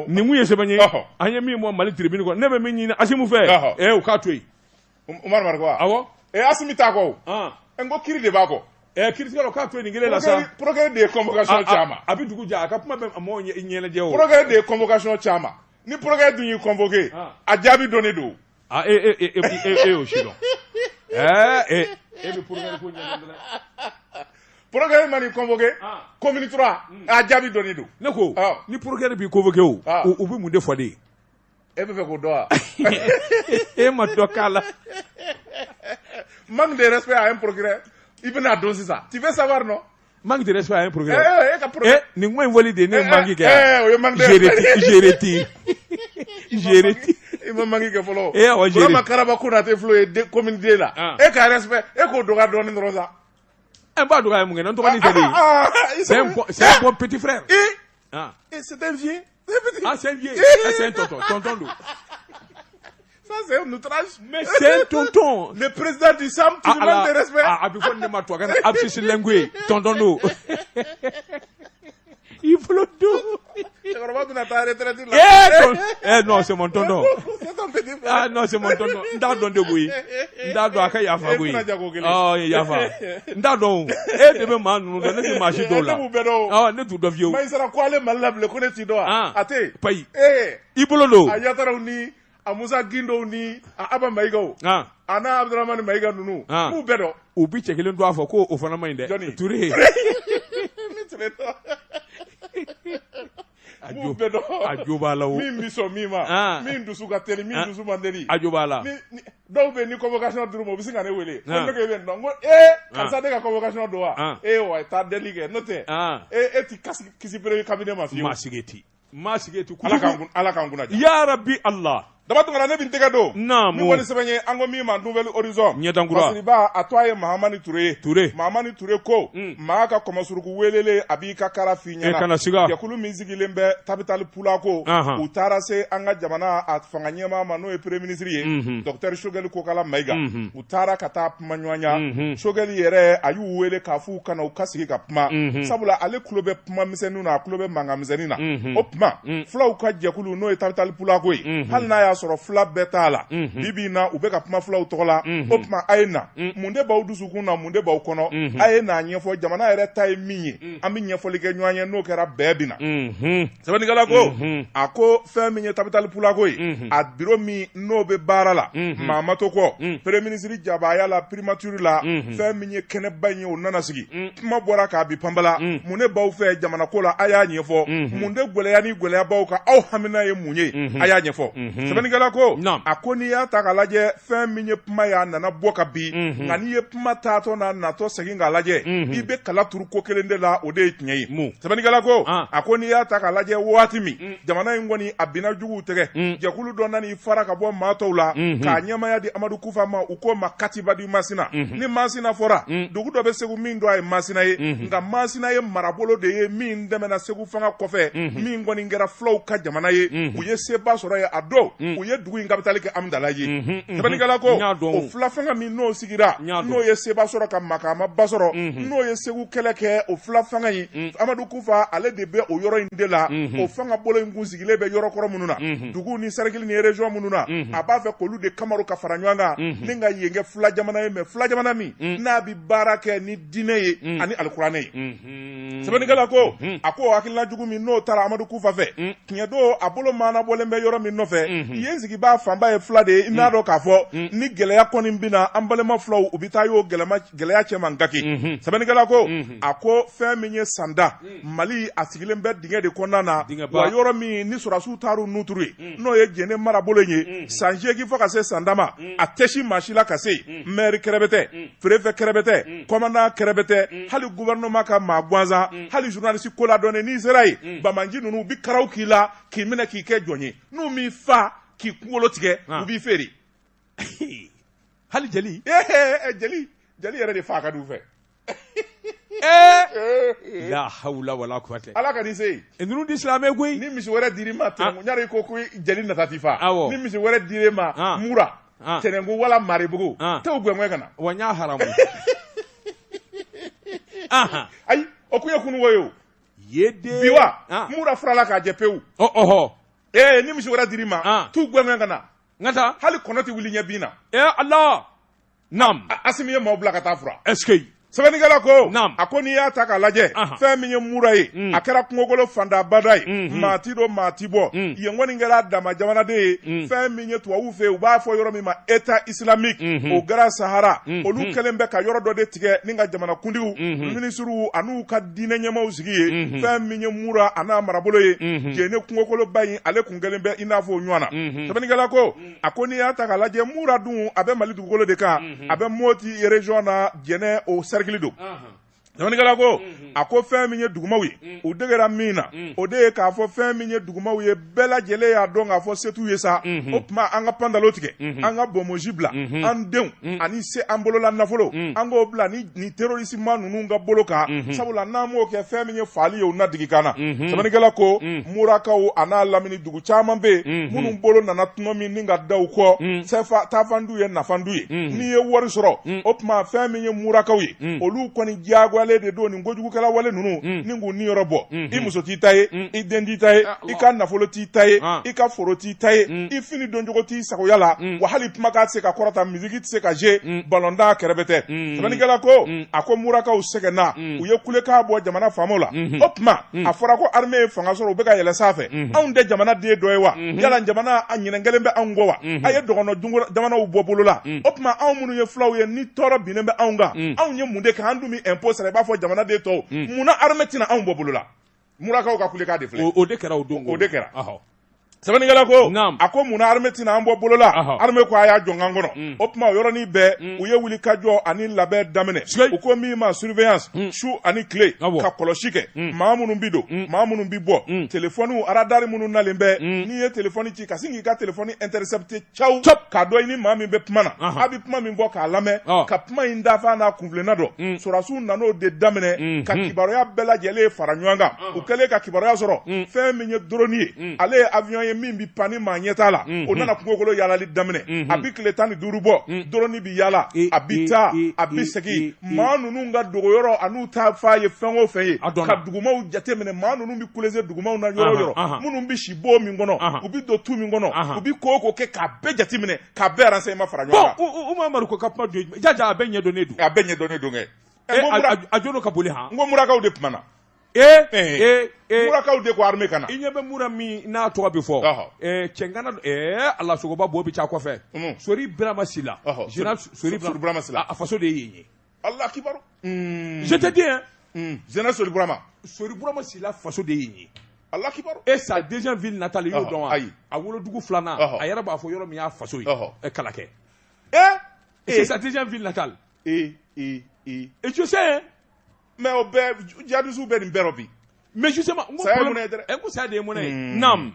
Speaker 1: nin kun ye sɛbɛn ye an ye min bɔ Mali Tribune kɔnɔ ne bɛ min ɲini Asimu fɛ u k'a to yen
Speaker 2: Umaru Mariko wa
Speaker 1: awɔ
Speaker 2: Asimi t'a kɔ o n ko kiri de b'a kɔ
Speaker 1: kiiritigɛlaw k'a to yen nin kelen la sa
Speaker 2: procureur de ye convocation ci a ma
Speaker 1: a bɛ dugu jɛ a ka kuma bɛ mɔgɔw ɲɛnajɛ o
Speaker 2: procureur de ye convocation ci a ma ni procureur dun y'i convoqué a jaabi dɔnnen don
Speaker 1: ah e e e e e y'o si dɔn ɛɛ e e bɛ procureur ko ɲɛdɔn dɛ
Speaker 2: procureur man'i convoqué commune 3 a jaabi dɔnnen don
Speaker 1: ne ko ni procureur b'i convoqué o u bɛ mun de fɔ de
Speaker 2: e bɛ fɛ k'o dɔn wa
Speaker 1: e ma dɔ k'a la
Speaker 2: manque de respect à un procureur i bɛna dɔn sisan tu veux savoir non
Speaker 1: manque de respect à un procureur
Speaker 2: e ka
Speaker 1: procureur nin kuma in fɔli de ne ye manque kɛ
Speaker 2: o ye manque de respect
Speaker 1: je retire
Speaker 2: i ma manque kɛ fɔlɔ
Speaker 1: eh awɔ je
Speaker 2: Burama Karaba Konate filɛ o ye commune 2 la e ka respect e k'o dɔgɔya dɔɔnin dɔrɔn sa
Speaker 1: N b'a dɔn a ye mun kɛ n dɔgɔnin tɛ de ye. C'est un bon petit frère.
Speaker 2: Ah. Et c'est un vieux.
Speaker 1: Ah, c'est un vieux. C'est un tonton. Tonton don.
Speaker 2: Ça, c'est un outrage.
Speaker 1: Mais c'est un tonton.
Speaker 2: Le président du SAM, tu lui manques de respect.
Speaker 1: Ah, a bɛ fɔ ne ma tubabukan na abscisse linguae. Tonton don. I bolo don.
Speaker 2: Cɛkɔrɔba bɛna taa retraite la.
Speaker 1: Eh, non, c'est mon tonton.
Speaker 2: C'est ton petit frère.
Speaker 1: Ah non, c'est mon tonton. N t'a dɔn de koyi. N t'a dɔn, a ka yafa koyi.
Speaker 2: E kunna jago kelen.
Speaker 1: Ɔ, yafa. N t'a dɔn o. E de bɛ maa ninnu dɔn, ne tɛ maa si dɔw la.
Speaker 2: Ne b'u bɛɛ dɔn o.
Speaker 1: Ɔ, ne t'u dɔn fiyewu.
Speaker 2: Mayisara ko ale Mali la bilen ko ne t'i dɔn wa?
Speaker 1: Ah.
Speaker 2: A tɛ yen.
Speaker 1: Payi.
Speaker 2: Ee.
Speaker 1: I bolo don.
Speaker 2: A Yataraw ni a Musa Gindow ni a Aba Mayigaw.
Speaker 1: Ah.
Speaker 2: A n'a Abudramani Mayiga ninnu.
Speaker 1: Ah.
Speaker 2: N b'u bɛɛ dɔn.
Speaker 1: U bi cɛ kelen dɔn a fɔ ko o fana man ɲi dɛ.
Speaker 2: Jɔnni?
Speaker 1: Ture.
Speaker 2: Ne Ture dɔn.
Speaker 1: A
Speaker 2: N b'u
Speaker 1: jo
Speaker 2: bɛɛ dɔn.
Speaker 1: A jo b'a la o.
Speaker 2: Min bɛ sɔn min ma.
Speaker 1: Ah.
Speaker 2: Min dusu ka teli, min
Speaker 1: Ah.
Speaker 2: dusu man teli.
Speaker 1: A jo b'a la.
Speaker 2: Ni dɔw bɛ yen, ni convocation dir'u ma, u bɛ sin ka ne wele. Ko
Speaker 1: Ah.
Speaker 2: ne ko e bɛ nin dɔn. N ko ee karisa, ne ka convocation don wa?
Speaker 1: Ah.
Speaker 2: Ee wa taa deli kɛ n'o tɛ.
Speaker 1: Ah.
Speaker 2: E ti kasi premier cabinet ma fiyewu.
Speaker 1: Maa sigi ti. Maa sigi ti.
Speaker 2: Ala k'an kunna diya.
Speaker 1: Ya Rabbi Allah.
Speaker 2: Daba Tunkara, ne bɛ n tɛgɛ don.
Speaker 1: Naamu.
Speaker 2: Min kɔni sɛbɛn ye, an ko min ma Nouvel Horizon.
Speaker 1: Ɲɛdankura.
Speaker 2: Masiriba a tɔgɔ ye Mahamani Ture ye.
Speaker 1: Ture.
Speaker 2: Mahamani Ture ko. Maa ka kɔmɔsuruku welelen a b'i ka kara f'i ɲɛna.
Speaker 1: E kana siga.
Speaker 2: Jɛkulu min sigilen bɛ Tabital Pulako.
Speaker 1: Anhan.
Speaker 2: U taara se an ka jamana a fanga ɲɛmaa ma, n'o ye premier ministre ye. Docteur Choguel Kokala Mayiga. U taara ka taa kuma ɲɔgɔnya. Choguel yɛrɛ a y'u wele k'a f'u kana u ka sigi ka kuma. Sabula ale tulo bɛ kuma misɛnninw na, a tulo bɛ mankan misɛnnin na. O tuma fulaw ka jɛkulu, n'o ye Tabital Pulako ye, hali n'a y'a sɔrɔ fula bɛɛ t'a la, bi bi in na u bɛ ka kuma fulaw tɔgɔ la. O tuma a ye na, mun de b'aw dusukun na, mun de b'aw kɔnɔ, a ye n'a ɲɛfɔ. Jamana yɛrɛ ta ye min ye, an bɛ ɲɛfɔli kɛ ɲɔgɔn ye, n'o kɛra bɛɛ bɛ na. Sɛbɛnnikɛla ko, a ko fɛn min ye Tabital Pulako ye, a biro min n'o bɛ baara la, maa ma to kɔ premier ministre jabaya la, primature la, fɛn min ye kɛnɛba in ye, o nana sigi, kuma bɔra k'a bi panbala. Mun de b'aw fɛ jamana ko la, a y'a ɲɛfɔ. Mun de gɛlɛya ni gɛlɛya b'aw kan, aw hamina ye mun ye, a y'a ɲɛfɔ. Sɛbɛnnikɛla ko,
Speaker 1: Naam.
Speaker 2: a ko n'i y'a ta k'a lajɛ, fɛn min ye kuma ye, a nana bɔ ka bin, nka n'i ye kuma taatɔ n'a natɔ segin k'a lajɛ, i bɛ kala turu ko kelen de la, o de ye tiɲɛ ye.
Speaker 1: Mun?
Speaker 2: Sɛbɛnnikɛla ko,
Speaker 1: Ah.
Speaker 2: a ko n'i y'a ta k'a lajɛ, waati min jamana in kɔni a binna juguw tɛgɛ, jɛkulu dɔ nan'i fara ka bɔ maa tɔw la k'a ɲɛmaya di Amadu Kufa ma, u ko ma Katiba di Masina. Ni Masina fɔra, dugu dɔ bɛ Segu min dɔ a ye Masina ye, nka Masina ye marabolo de ye min dɛmɛna Segu fanga kɔfɛ, min kɔni kɛra fulaw ka jamana ye, u ye seba sɔrɔ ye. A don u ye dugu in capitale kɛ Amudalayi ye. Sɛbɛnnikɛla ko,
Speaker 1: N y'a dɔn.
Speaker 2: o fula fanga min n'o sigira,
Speaker 1: N y'a dɔn.
Speaker 2: n'o ye seba sɔrɔ ka makamaba sɔrɔ, n'o ye Segu kɛlɛ kɛ, o fula fanga in, Amadu Kufa ale de bɛ o yɔrɔ in de la. O fanga bolo in kun sigilen bɛ yɔrɔ kɔrɔ minnu na, dugu ni cercle ni région minnu na, a b'a fɛ k'olu de kamaru ka fara ɲɔgɔn kan ni ka yen kɛ fula jamana ye, mais fula jamana min n'a bɛ baara kɛ ni diinɛ ye ani alikuranɛ ye. Sɛbɛnnikɛla ko, a ko hakilina jugu min n'o taara Amadu Kufa fɛ, tiɲɛ don, a bolo maanabɔlen bɛ yɔrɔ min nɔfɛ, yen sigibaa fanba ye fila de ye. I n'a dɔn k'a fɔ ni gɛlɛya kɔni bɛ na an balima fulaw, u bɛ taa y'o gɛlɛya cɛman gaki. Sɛbɛnnikɛla ko, a ko fɛn min ye sanda Mali, a sigilen bɛ dingɛ de kɔnɔna na,
Speaker 1: Dingɛba.
Speaker 2: wa yɔrɔ min ni sɔrɔdasiw taar'u nuturu ye, n'o ye Jɛnɛ marabolo in ye, san 8 fo ka se san 10 ma, a tɛ si maa si la ka se yen. Maire kɛrɛbɛ tɛ, préfet kɛrɛbɛ tɛ, commandant kɛrɛbɛ tɛ, hali gouvernement ka maa gansan, hali journaliste koladɔnnen, n'i sera yen, banbaanci ninnu u bɛ karaw k'i la k'i minɛ k'i kɛ jɔn ye. N'u m'i fa k'i kunkolo tigɛ, u b'i feere.
Speaker 1: Hali jeli.
Speaker 2: Ee, jeli yɛrɛ de fa ka d'u fɛ.
Speaker 1: Ee, la hawla wala quwwata.
Speaker 2: Ala ka n'i se yen.
Speaker 1: Ninnu di silamɛ koyi.
Speaker 2: Ni misi wɛrɛ dir'i ma tɛnɛnkun, yari i ko ko jeli nata t'i fa.
Speaker 1: Awɔ.
Speaker 2: Ni misi wɛrɛ dir'e ma Mura, Tɛnɛnkun wala Maribugu, t'o gɛngɛn ka na.
Speaker 1: Wa n y'a haramu.
Speaker 2: Ayi, o kun ye kununko ye o.
Speaker 1: Yeden.
Speaker 2: Bi wa, Mura furala k'a jɛ pewu.
Speaker 1: Ɔ ɔhɔ.
Speaker 2: Ee, ni misi wɛrɛ dir'i ma, t'u gɛngɛn ka na.
Speaker 1: N ka taa.
Speaker 2: Hali kɔnɔ tɛ wuli ɲɛ bin na.
Speaker 1: Ee Ala. Naam.
Speaker 2: Asimi ye maaw bila ka taa fura.
Speaker 1: Est-ce que.
Speaker 2: Sɛbɛnnikɛla ko,
Speaker 1: Naam.
Speaker 2: a ko n'i y'a ta k'a lajɛ, fɛn min ye Mura ye, a kɛra kungokolo fandabada ye, maa ti don, maa ti bɔ yen, kɔni kɛra dama jamanaden ye. Fɛn min ye tubabuw fɛ yen, u b'a fɔ yɔrɔ min ma État islamique, o kɛra Sahara. Olu kɛlen bɛ ka yɔrɔ dɔ de tigɛ ni ka jamanakuntigiw, minisiriw an'u ka diinɛ ɲɛmaaw sigi ye. Fɛn min ye Mura a n'a marabolo ye, Jɛnɛ kungokoloba in, ale kun kɛlen bɛ i n'a fɔ o ɲɔgɔn na. Sɛbɛnnikɛla ko, a ko n'i y'a ta k'a lajɛ, Mura dun a bɛ Mali dugukolo de kan, a bɛ Moti région na, Jɛnɛ o cercle don. Sɛbɛnnikɛla ko a ko fɛn min ye dugumaw ye u degera min na o de ye k'a fɔ fɛn min ye dugumaw ye bɛɛ lajɛlen y'a dɔn k'a fɔ se t'u ye sa o tuma an ka pantalo tigɛ an ka bonbonsi bila an denw ani se an bolola nafolo an k'o bila ni terroriste maa ninnu ka bolo kan sabula n'an m'o kɛ fɛn min ye faali ye u na digi kan na sɛbɛnnikɛla ko murakaw a n'a lamini dugu caman bɛ yen minnu bolo nana tɔnɔ min ni ka da u kɔ taafandu ye nafandu ye n'i ye wari sɔrɔ o tuma fɛn min ye murakaw ye olu kɔni diyagoyalen de don nin kojugukɛla wale ninnu ni k'u niyɔrɔ bɔ i muso t'i ta ye i den t'i ta ye i ka nafolo t'i ta ye i ka foro t'i ta ye i fini doncogo t'i sagoya la wa hali kumakan tɛ se ka kɔrɔta misiki tɛ se ka jouer balontan kɛrɛfɛ tɛ sɛbɛnnikɛla ko a ko murakaw sɛgɛnna u ye kulekan bɔ jamana faamaw la o tuma a fɔra ko armée ye fanga sɔrɔ u bɛ ka yɛlɛ sanfɛ anw tɛ jamana den dɔ ye wa yala jamana a ɲinɛ kɛlen bɛ anw kɔ wa a ye dɔgɔnɔ jamanaw bɔ bolo la o tuma anw minnu ye fulaw ye ni tɔɔrɔ binnen bɛ anw kan anw ye mun de kɛ an dun bɛ impôt sara i b'a fɔ jamanaden tɔw munna armée tɛna anw bɔ bolo la murakaw ka kulekan de filɛ
Speaker 1: o de kɛra o don
Speaker 2: o de kɛra sɛbɛnnikɛla ko a ko munna armée tɛna an bɔ bolo la armée ko a y'a jɔ kan kɔnɔ o tuma o yɔrɔnin bɛɛ u ye wuli ka jɔ ani labɛn daminɛ u ko min ma surveillance su ani tile ka kɔlɔsi kɛ maa minnu bi don maa minnu bi bɔ telefɔniw radar minnu nalen bɛ n'i ye telefɔni ci ka sin k'i ka telefɔni intercepter caw k'a dɔn i ni maa min bɛ kuma na a bɛ kuma min fɔ k'a lamɛn ka kuma in dafa n'a kunfilenna dɔn sɔrɔdasiw nan'o de daminɛ ka kibaruya bɛɛ lajɛlen fara ɲɔgɔn kan u kɛlen ka kibaruya sɔrɔ fɛn min ye drone ye ale ye avion ye min bɛ pan ni maa ɲɛ t'a la o nana kungokolo yaalali daminɛ a bɛ tile 15 bɔ drone bɛ yaala a bɛ taa a bɛ segin maa ninnu ka dogoyɔrɔ an'u ta fa ye fɛn o fɛn ye ka dugumaw jateminɛ maa ninnu bɛ kulese dugumaw na yɔrɔ o yɔrɔ minnu bɛ si bon min kɔnɔ u bɛ don tu min kɔnɔ u bɛ ko o ko kɛ k'a bɛɛ jateminɛ k'a bɛɛ renseignement fara ɲɔgɔn
Speaker 1: kan. Umaru ko ka kuma don jaja a bɛɛ ɲɛdɔnnen don.
Speaker 2: A bɛɛ ɲɛdɔnnen don kɛ.
Speaker 1: A jɔn ka boli han.
Speaker 2: N ko murakaw de kumana.
Speaker 1: Ee
Speaker 2: ee murakaw de ko armée ka na.
Speaker 1: I ɲɛ bɛ mura min n'a tɔgɔ bɛ fɔ. Cɛngana ala sogoba bo bɛ ca kɔfɛ. Sori Birama Sila. Général Sori
Speaker 2: Birama Sila.
Speaker 1: A faso de ye yen ye.
Speaker 2: Allah kibaru.
Speaker 1: Je te dis hein.
Speaker 2: Général Sori Burama.
Speaker 1: Sori Burama Sila faso de ye yen ye.
Speaker 2: Allah kibaru.
Speaker 1: Et sa deuxième ville natale i y'o dɔn wa? Ayi. A wolodugu filanan. A yɛrɛ b'a fɔ yɔrɔ min y'a faso ye. Kalakɛ. C'est sa deuxième ville natale.
Speaker 2: Ee ee ee.
Speaker 1: Et je sais hein.
Speaker 2: Mais o bɛɛ jihadistes bɛ nin bɛɛ rɔ bi.
Speaker 1: Mais justement n ko
Speaker 2: saya ye mɔnɛ ye dɛ.
Speaker 1: N ko saya de ye mɔnɛ ye. Naam.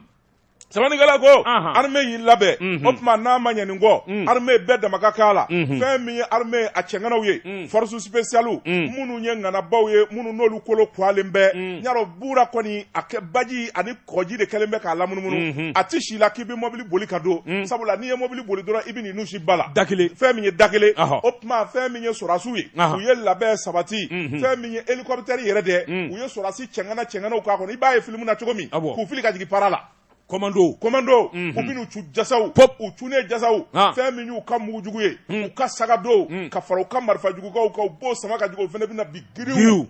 Speaker 2: Sɛbɛnnikɛla ko armée y'i labɛn o tuma n'a ma ɲɛ nin kɔ armée bɛɛ dama ka k'a la fɛn min ye armée a cɛŋanaw ye force spéciale minnu ye ŋanabaw ye minnu n'olu kolo kwalen bɛ n y'a dɔn bura kɔni a kɛ baji ani kɔji de kɛlen bɛ k'a lamunumunu a tɛ si la k'i bɛ mɔbili boli ka don sabula n'i ye mɔbili boli dɔrɔn i bɛ n'i si ba la
Speaker 1: da kelen
Speaker 2: fɛn min ye da kelen o tuma fɛn min ye sɔrɔdasiw ye u ye labɛn sabati fɛn min ye hélicoptère yɛrɛ dɛ u ye sɔrɔdasi cɛŋana cɛŋanaw k'a kɔnɔ i b'a ye filimu na cogo min k'u fili ka jigin para la
Speaker 1: commando
Speaker 2: commando u bɛn'u cu jasaw u cunnen jasaw fɛn min y'u ka mugujugu ye u ka sagadow ka fara u ka marifajugukaw kan u b'o sama ka jigin o fana bɛna bin giriw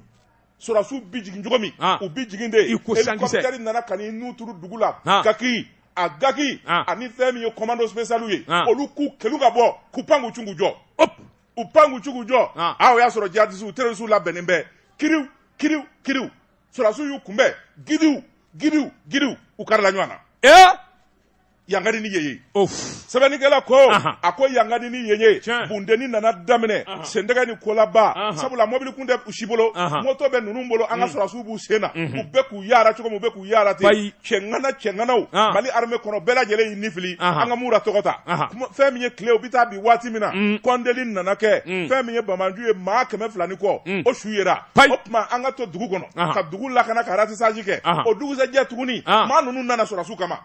Speaker 2: sɔrɔdasiw bi jigin cogo min u bi jigin de hélicoptère nana ka n'i nun turu dugu la gaki a gaki ani fɛn min ye commando spécial ye olu k'u kelu ka bɔ k'u pan k'u cun k'u jɔ u pan k'u cun k'u jɔ a o y'a sɔrɔ jihadisiw terrorisiw labɛnnen bɛ kiriw kiriw kiriw sɔrɔdasiw y'u kunbɛn gidiw gidiw gidiw u karila ɲɔgɔn na
Speaker 1: ee
Speaker 2: yan ka di ni yen ye sɛbɛnnikɛla ko a ko yan ka di ni yen ye bundeni nana daminɛ sentɛgɛ ni kolaba sabula mɔbili kun tɛ u si bolo moto bɛ ninnu bolo an ka sɔrɔdasiw b'u sen na u bɛ k'u yaara cogo min u bɛ k'u yaara ten cɛŋana cɛŋanaw Mali armée kɔnɔ bɛɛ lajɛlen y'i ni fili an ka mura tɔgɔ ta fɛn min ye tile u bɛ taa bi waati min na kɔndeli nana kɛ fɛn min ye banbaanci ye maa 200 ni kɔ o su yera o tuma an ka to dugu kɔnɔ ka dugu lakana ka ratissage kɛ o dugusɛjɛ tuguni maa ninnu nana sɔrɔdasiw kama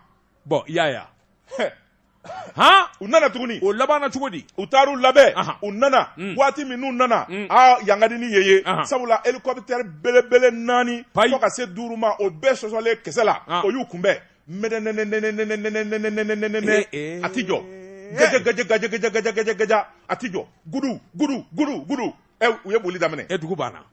Speaker 1: bon i y'a ye
Speaker 2: u nana tuguni
Speaker 1: o labanna cogo di
Speaker 2: u taar'u labɛn u nana waati min n'u nana aa yan ka di ni yen ye sabula hélicoptère belebele naani fo ka se duuru ma o bɛɛ sɔsɔlen kisɛ la o y'u kunbɛn mɛnɛnɛnɛnɛnɛnɛnɛnɛnɛnɛnɛ a ti jɔ gaja gaja gaja gaja gaja gaja gaja a ti jɔ gudu gudu gudu gudu ɛ u ye boli daminɛ
Speaker 1: e dugu banna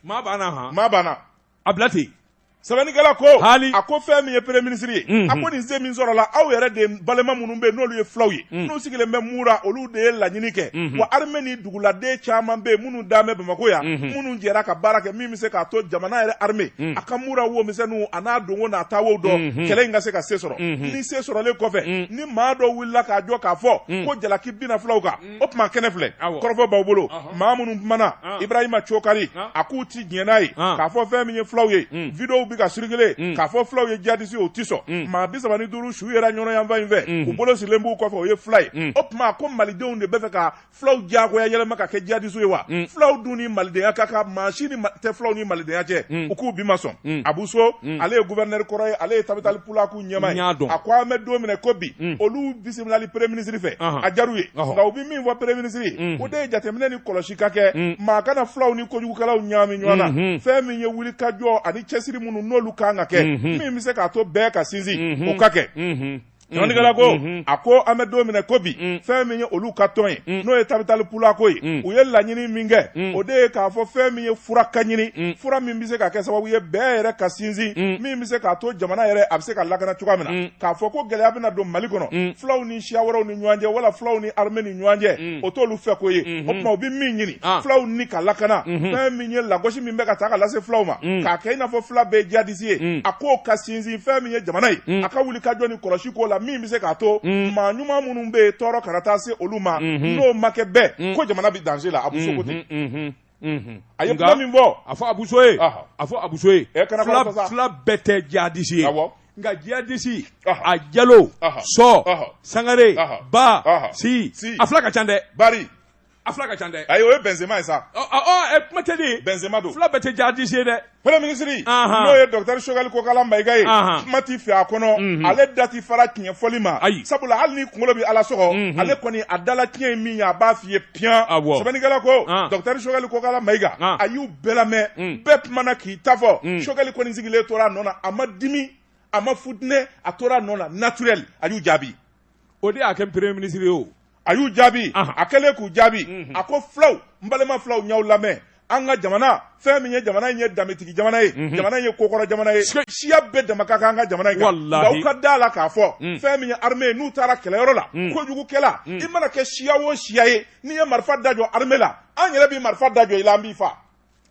Speaker 1: maa banna han
Speaker 2: maa banna
Speaker 1: a bila ten.
Speaker 2: Sɛbɛnnikɛla ko
Speaker 1: hali
Speaker 2: a ko fɛn min ye premier ministre ye a ko nin se min sɔrɔla aw yɛrɛ de balima minnu bɛ yen n'olu ye fulaw ye n'u sigilen bɛ Mura olu de ye laɲini kɛ wa armée ni duguladen caman bɛ yen minnu dalen bɛ Bamakɔ yan minnu jɛra ka baara kɛ min bɛ se k'a to jamana yɛrɛ armée a ka Mura womisɛnninw a n'a donko n'a taawow dɔn kɛlɛ in ka se ka se sɔrɔ ni se sɔrɔlen kɔfɛ ni maa dɔ wulila k'a jɔ k'a fɔ ko jalaki binna fulaw kan o tuma kɛnɛ filɛ kɔrɔfɔ b'aw bolo maa minnu kumana Ibrahima Cokari a k'u ti diɲɛ n'a ye k'a fɔ fɛn min ye fulaw ye videow bɛ ka circuler k'a fɔ fulaw ye jihadisi ye o ti sɔn maa 35 su yera ɲɔnɔ yanfan in fɛ u bolo sirilen b'u kɔfɛ o ye fula ye o tuma ko malidenw de bɛ fɛ ka fulaw diyagoya yɛlɛma ka kɛ jihadisi ye wa fulaw dun ni malidenya ka kan maa si ni tɛ fulaw ni malidenya cɛ u k'u bi ma sɔn Abu So ale ye gouverneur kɔrɔ ye ale ye Tabital Pulaku ɲɛmaa ye a ko an bɛ don min na ko bi olu bisimilali premier ministre fɛ a diyar'u ye nka u bɛ min fɔ premier ministre ye o de ye jateminɛ ni kɔlɔsi ka kɛ maa kana fulaw ni kojugukɛlaw ɲaami ɲɔgɔn na fɛn min ye wuli ka jɔ ani cɛsiri minnu n'olu kan ka kɛ min bɛ se k'a to bɛɛ ka sinsin o ka kɛ. Sɛbɛnnikɛla ko a ko an bɛ don min na ko bi fɛn min ye olu ka tɔn ye n'o ye Tabital Pulako ye u ye laɲini min kɛ o de ye k'a fɔ fɛn min ye fura ka ɲini fura min bɛ se ka kɛ sababu ye bɛɛ yɛrɛ ka sinsin min bɛ se k'a to jamana yɛrɛ a bɛ se ka lakana cogoya min na k'a fɔ ko gɛlɛya bɛna don Mali kɔnɔ fulaw ni siya wɛrɛw ni ɲɔgɔn cɛ wala fulaw ni armée ni ɲɔgɔn cɛ o t'olu fɛ ko ye o tuma u bɛ min ɲini fulaw ni ka lakana fɛn min ye lagosi min bɛ ka taa ka lase fulaw ma k'a kɛ i n'a fɔ fula bɛɛ ye jihadisi ye a k'o ka sinsin fɛn min ye jamana ye a ka wuli ka jɔ ni kɔlɔsi ko la min bɛ se k'a to maa ɲuman minnu bɛ yen tɔɔrɔ kana taa se olu ma n'o ma kɛ bɛɛ ko jamana bɛ danger la Abu So ko ten a ye kuma min fɔ
Speaker 1: a fɔ Abu So ye a fɔ Abu So ye fula bɛɛ tɛ jihadisi ye nka jihadisi a Jalo Sɔ Sangare Ba Si a fula ka ca dɛ
Speaker 2: bari
Speaker 1: a fula ka ca dɛ
Speaker 2: ayi o ye Benzema ye sa
Speaker 1: kuma tɛ de
Speaker 2: Benzema don
Speaker 1: fula bɛɛ tɛ jihadisi ye dɛ
Speaker 2: Premier ministre n'o ye docteur Choguel Kokala Mayiga ye kuma ti fɛ a kɔnɔ ale da ti fara tiɲɛ fɔli ma
Speaker 1: ayi
Speaker 2: sabula hali ni kunkolo bɛ Ala sɔgɔ ale kɔni a dala tiɲɛ ye min ye a b'a f'i ye piyan sɛbɛnnikɛla ko docteur Choguel Kokala Mayiga a y'u bɛɛ lamɛn bɛɛ kumana k'i ta fɔ Choguel kɔni sigilen tora a nɔ na a ma dimi a ma futinɛ a tora a nɔ na naturel a y'u jaabi
Speaker 1: o de y'a kɛ premier ministre ye o
Speaker 2: a y'u jaabi a kɛlen k'u jaabi a ko fulaw n balima fulaw n y'aw lamɛn an ka jamana fɛn min ye jamana in ye danbetigi jamana ye jamana in ye kokɔrɔ jamana ye siya bɛɛ dama ka kan an ka jamana in kan nka u ka da la k'a fɔ fɛn min ye armée ye n'u taara kɛlɛyɔrɔ la kojugukɛla i mana kɛ siya o siya ye n'i ye marifa da jɔ armée la an yɛrɛ bɛ marifa da jɔ i la an b'i fa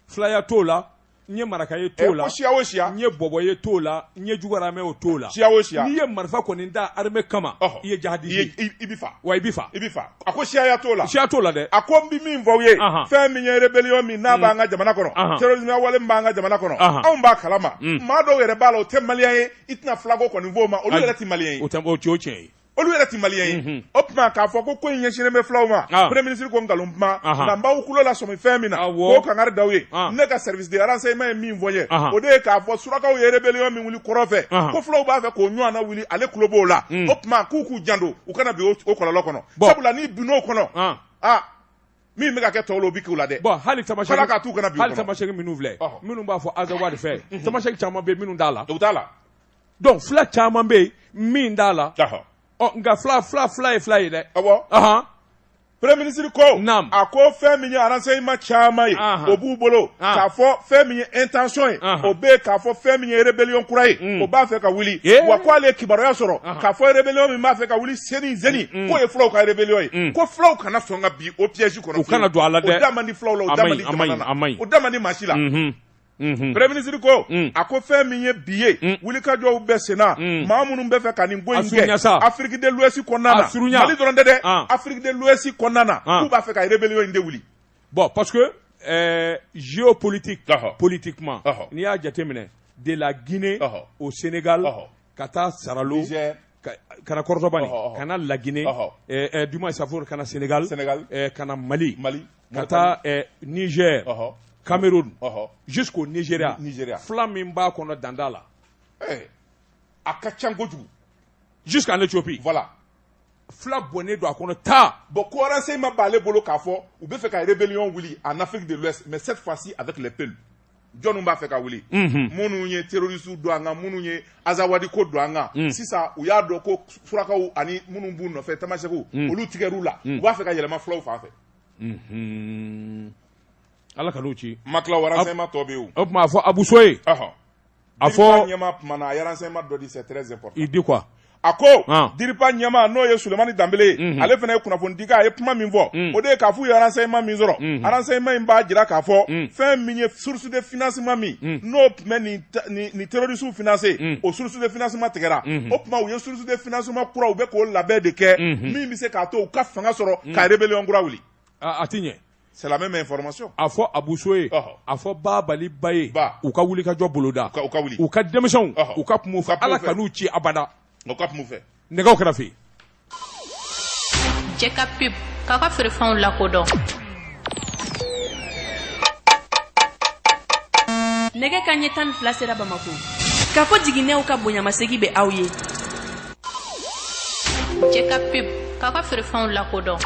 Speaker 1: Fulaya t'o la n ye maraka ye t'o la
Speaker 2: ko siya o siya
Speaker 1: n ye bɔbɔ ye t'o la n ye jugaramɛ o t'o la
Speaker 2: siya o siya
Speaker 1: n'i ye marifa kɔni da armée kama i ye jihadisi
Speaker 2: ye i bɛ fa
Speaker 1: wa i bɛ fa
Speaker 2: i bɛ fa a ko siyaya t'o la
Speaker 1: siya t'o la dɛ
Speaker 2: a ko n bɛ min fɔ aw ye fɛn min ye rébellion min n'a b'an ka jamana kɔnɔ terrorisme wale min b'an ka jamana kɔnɔ anw b'a kalama maa dɔw yɛrɛ b'a la o tɛ maliyɛn ye i tɛna fulako kɔni fɔ o ma olu yɛrɛ tɛ maliyɛn ye
Speaker 1: o tɛ o tiɲɛ ye
Speaker 2: olu yɛrɛ tɛ maliyɛn ye mhm. o tuma k'a fɔ ko ko in ɲɛsinnen bɛ fulaw ma ah. premier ministre ko nkalon kuma ah. nka n b'aw tulo lasɔmi fɛn min na k'o kangari d'aw ye ah. ne ka service de renseignement ye min fɔ n ye o de ye k'a fɔ surakaw ye rébellion min wuli kɔrɔn fɛ ko fulaw b'a fɛ k'o ɲɔgɔnna wuli ale tulo b'o la mm. o tuma k'u k'u janto u kana bin o kɔlɔlɔ kɔnɔ sabula n'i binn'o kɔnɔ aa min bɛ ka kɛ tɔw la o bɛ k'u la dɛ
Speaker 1: bon hali
Speaker 2: tamasɛki k'a t'u kana bin
Speaker 1: hali tamasɛki minnu filɛ minnu b'a fɔ Azawadi fɛ mhm. tamasɛki caman bɛ minnu t'a la
Speaker 2: u t'a la
Speaker 1: donc fula caman bɛ yen min t'a la ɔ nka fula fula fula ye fula ye dɛ
Speaker 2: awɔ premier ministre ko
Speaker 1: Naam.
Speaker 2: a ko fɛn min ye renseignement caman ye o b'u bolo k'a fɔ fɛn min ye intention ye o bɛ yen k'a fɔ fɛn min ye rébellion kura ye mm. o b'a fɛ ka wuli wa ko ale ye kibaruya sɔrɔ k'a fɔ rébellion min b'a fɛ ka wuli seni zeni mm. k'o ye fulaw ka rébellion ye mm. ko fulaw kana sɔn ka bin o piège kɔnɔ
Speaker 1: u kana don a la dɛ
Speaker 2: o da man di fulaw la o da man di jamana na o da man di maa si la mm-hmm. Premier ministre ko a ko fɛn min ye bi ye wulikajɔw bɛ senna maa minnu bɛ fɛ ka nin ko in kɛ Afrique de l'Ouest kɔnɔna na Mali dɔrɔn tɛ dɛ Afrique de l'Ouest kɔnɔna na k'u b'a fɛ ka rébellion in de wuli
Speaker 1: bon parce que géopolitique politiquement n'i y'a jateminɛ de la Guinée au Sénégal ka taa Saralo ka na Kɔrɔtɔbani ka na Laginɛ du moins safo ka na Sénégal ka na Mali
Speaker 2: Mali
Speaker 1: ka taa Niger Cameroun jusqu'au Nigeria fula min b'a kɔnɔ dan t'a la
Speaker 2: a ka ca kojugu
Speaker 1: jusqu'en Éthiopie
Speaker 2: voilà
Speaker 1: fula bɔnnen don a kɔnɔ taa
Speaker 2: bon ko renseignement b'ale bolo k'a fɔ u bɛ fɛ ka rébellion wuli en Afrique de l'Ouest mais cette fois-ci avec les Peuls jɔnni b'a fɛ ka wuli minnu ye terroristes don an kan minnu ye azawadi ko don an kan mm. sisan u y'a dɔn ko surakaw ani minnu b'u nɔfɛ tamasɛkiw mm. olu tigɛr'u la mm. u b'a fɛ ka yɛlɛma fulaw fan fɛ
Speaker 1: mm-hmm. Ala kan'o ci
Speaker 2: ma tila renseignement tɔ bɛ yen
Speaker 1: o tuma a fɔ Abuso ye A fɔ
Speaker 2: ɲɛmaa kumana, a ye renseignement dɔ di, c'est très important.
Speaker 1: Il dit quoi?
Speaker 2: A ko DIRPA ɲɛmaa, n'o ye Sulemani Danbele ye, ale fana ye kunnafoni di, a ye kuma min fɔ, o de ye k'a f'u ye renseignement min sɔrɔ. Renseignement in b'a jira k'a fɔ fɛn min ye source de financement min n'o tun bɛ nin terroristes financer, o source de financement tigɛra. O tuma u ye source de financement kura, u bɛ k'o labɛn de kɛ min bɛ se k'a to u ka fanga sɔrɔ ka rébellion kura wuli.
Speaker 1: A ti ɲɛ.
Speaker 2: C'est la même information.
Speaker 1: A fɔ Abuso ye, a fɔ Babali ba ye, u ka wuli ka jɔ boloda,
Speaker 2: u ka wuli,
Speaker 1: u ka denmisɛnw, u ka kun fɛ, Ala kan'u ci abada.
Speaker 2: U ka kun fɛ.
Speaker 1: Nɛgɛw kɛrɛfɛ.
Speaker 3: Cɛ ka pub k'a ka feerefɛnw lakodɔn.
Speaker 4: Nɛgɛ ka ɲɛ 12 sera Bamako. K'a fɔ jiginɛw ka bonyamasegi bɛ aw ye.
Speaker 3: Cɛ ka pub k'a ka feerefɛnw lakodɔn.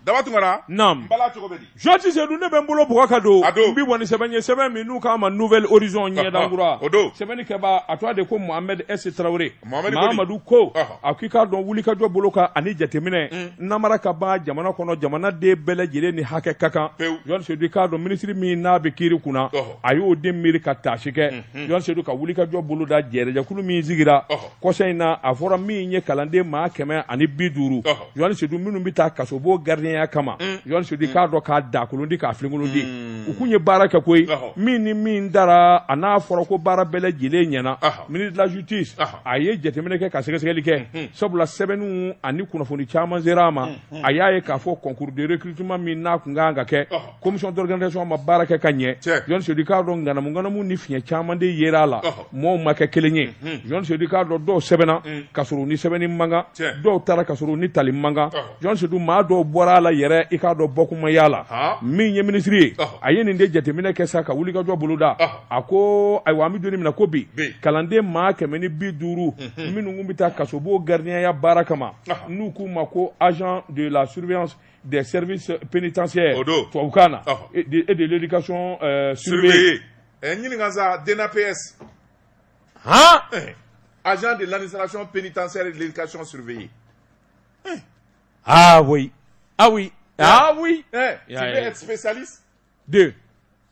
Speaker 2: Daba Tunkara.
Speaker 1: Naam.
Speaker 2: N bala, cogo bɛ di?
Speaker 1: Jɔti Sedu, ne bɛ n bolo bugɔ ka don.
Speaker 2: A don.
Speaker 1: N bi bɔ ni sɛbɛn ye, sɛbɛn min n'u k'a ma Nouvel Horizon, ɲɛdankura.
Speaker 2: O don.
Speaker 1: Sɛbɛnnikɛbaa, a tɔgɔ de ko Mohamed S Tarawele.
Speaker 2: Mohamed.
Speaker 1: Mahamadu ko a k'i k'a dɔn, wulikajɔ bolo kan ani jateminɛ, namara ka ban jamana kɔnɔ, jamanaden bɛɛ lajɛlen ni hakɛ ka kan. Jɔn Sedu, i k'a dɔn, minisiri min n'a bɛ kiiri kunna, a y'o den miiri ka taasi kɛ. Jɔn Sedu, ka wulikajɔ bolo da jɛrɛjɛkulu min sigira kɔsa in na, a fɔra min ye kalanden maa 150, Jɔn Sedu, minnu bɛ taa kasobon gardien kama. Jɔn Sedu, k'a dɔn k'a dakolon di, k'a filenkolon di, u kun ye baara kɛ koyi. Min ni min dara a n'a fɔra ko baara bɛɛ lajɛlen ɲɛna, ministre de la Justice a ye jateminɛ kɛ ka sɛgɛsɛgɛli kɛ, sabula sɛbɛnniw ani kunnafoni caman sera a ma. A y'a ye k'a fɔ concours de recrutement min n'a kun kan ka kɛ, commission d'organisation ma baara kɛ ka ɲɛ. Jɔn Sedu, k'a dɔn, ŋanamu ŋanamu ni fiɲɛ caman de yera a la, mɔɔw ma kɛ kelen ye. Jɔn Sedu, k'a dɔn, dɔw sɛbɛnna ka sɔrɔ u ni sɛbɛnni man kan, dɔw taara ka sɔrɔ u ni tali man kan. Jɔn Sedu, maa dɔw bɔra a la yɛrɛ, i k'a dɔn, bɔkuma y'a la. Min ye minisiri ye, a ye nin de jateminɛ kɛ sa ka wulikajɔ boloda. A ko ayiwa, an bɛ don min na ko bi, kalanden maa 150 minnu kun bɛ taa kasobon gardien baara kama, n'u k'u ma ko agent de la surveillance des services pénitentiaires tubabukan na, et de l'éducation surveillée.
Speaker 2: Ɲininka sa, DNAPS.
Speaker 1: Han.
Speaker 2: Agent de l'administration pénitentiaire et de l'éducation surveillée.
Speaker 1: Ah oui, ah oui, ah oui.
Speaker 2: Tu veux être spécialiste
Speaker 1: de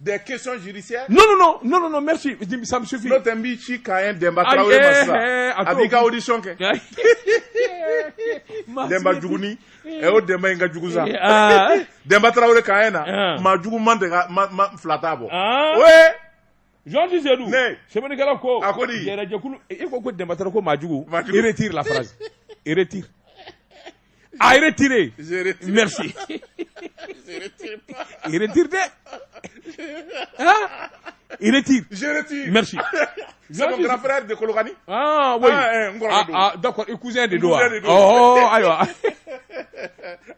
Speaker 2: des questions judiciaires?
Speaker 1: Non, non, non, non, non, non, merci, ça me suffit.
Speaker 2: N'o tɛ, n b'i ci k'a ye Denba Tarawele ma sisan. A b'i ka audition kɛ. Denba juguni, ɛ, o Denba in ka jugu sa. Denba Tarawele k'a ye na, maa jugu man tɛ ka ma fila t'a bɔ. Oui.
Speaker 1: Jean Seydou.
Speaker 2: Ne.
Speaker 1: Sɛbɛnnikɛla ko.
Speaker 2: A ko di?
Speaker 1: Yɛrɛjɛkulu, e ko Denba Tarawele ko maa jugu. Il retire la phrase. Il retire. A retiré.
Speaker 2: Je retire.
Speaker 1: Merci.
Speaker 2: Je retire pas.
Speaker 1: Il retire dɛ. Hein? Il retire.
Speaker 2: Je retire.
Speaker 1: Merci.
Speaker 2: C'est mon grand frère de Kolokani.
Speaker 1: Ah oui.
Speaker 2: Ah, n kɔrɔkɛ don.
Speaker 1: Ah, d'accord, i cousin de don wa?
Speaker 2: Cousin de don.
Speaker 1: Oh, ayiwa.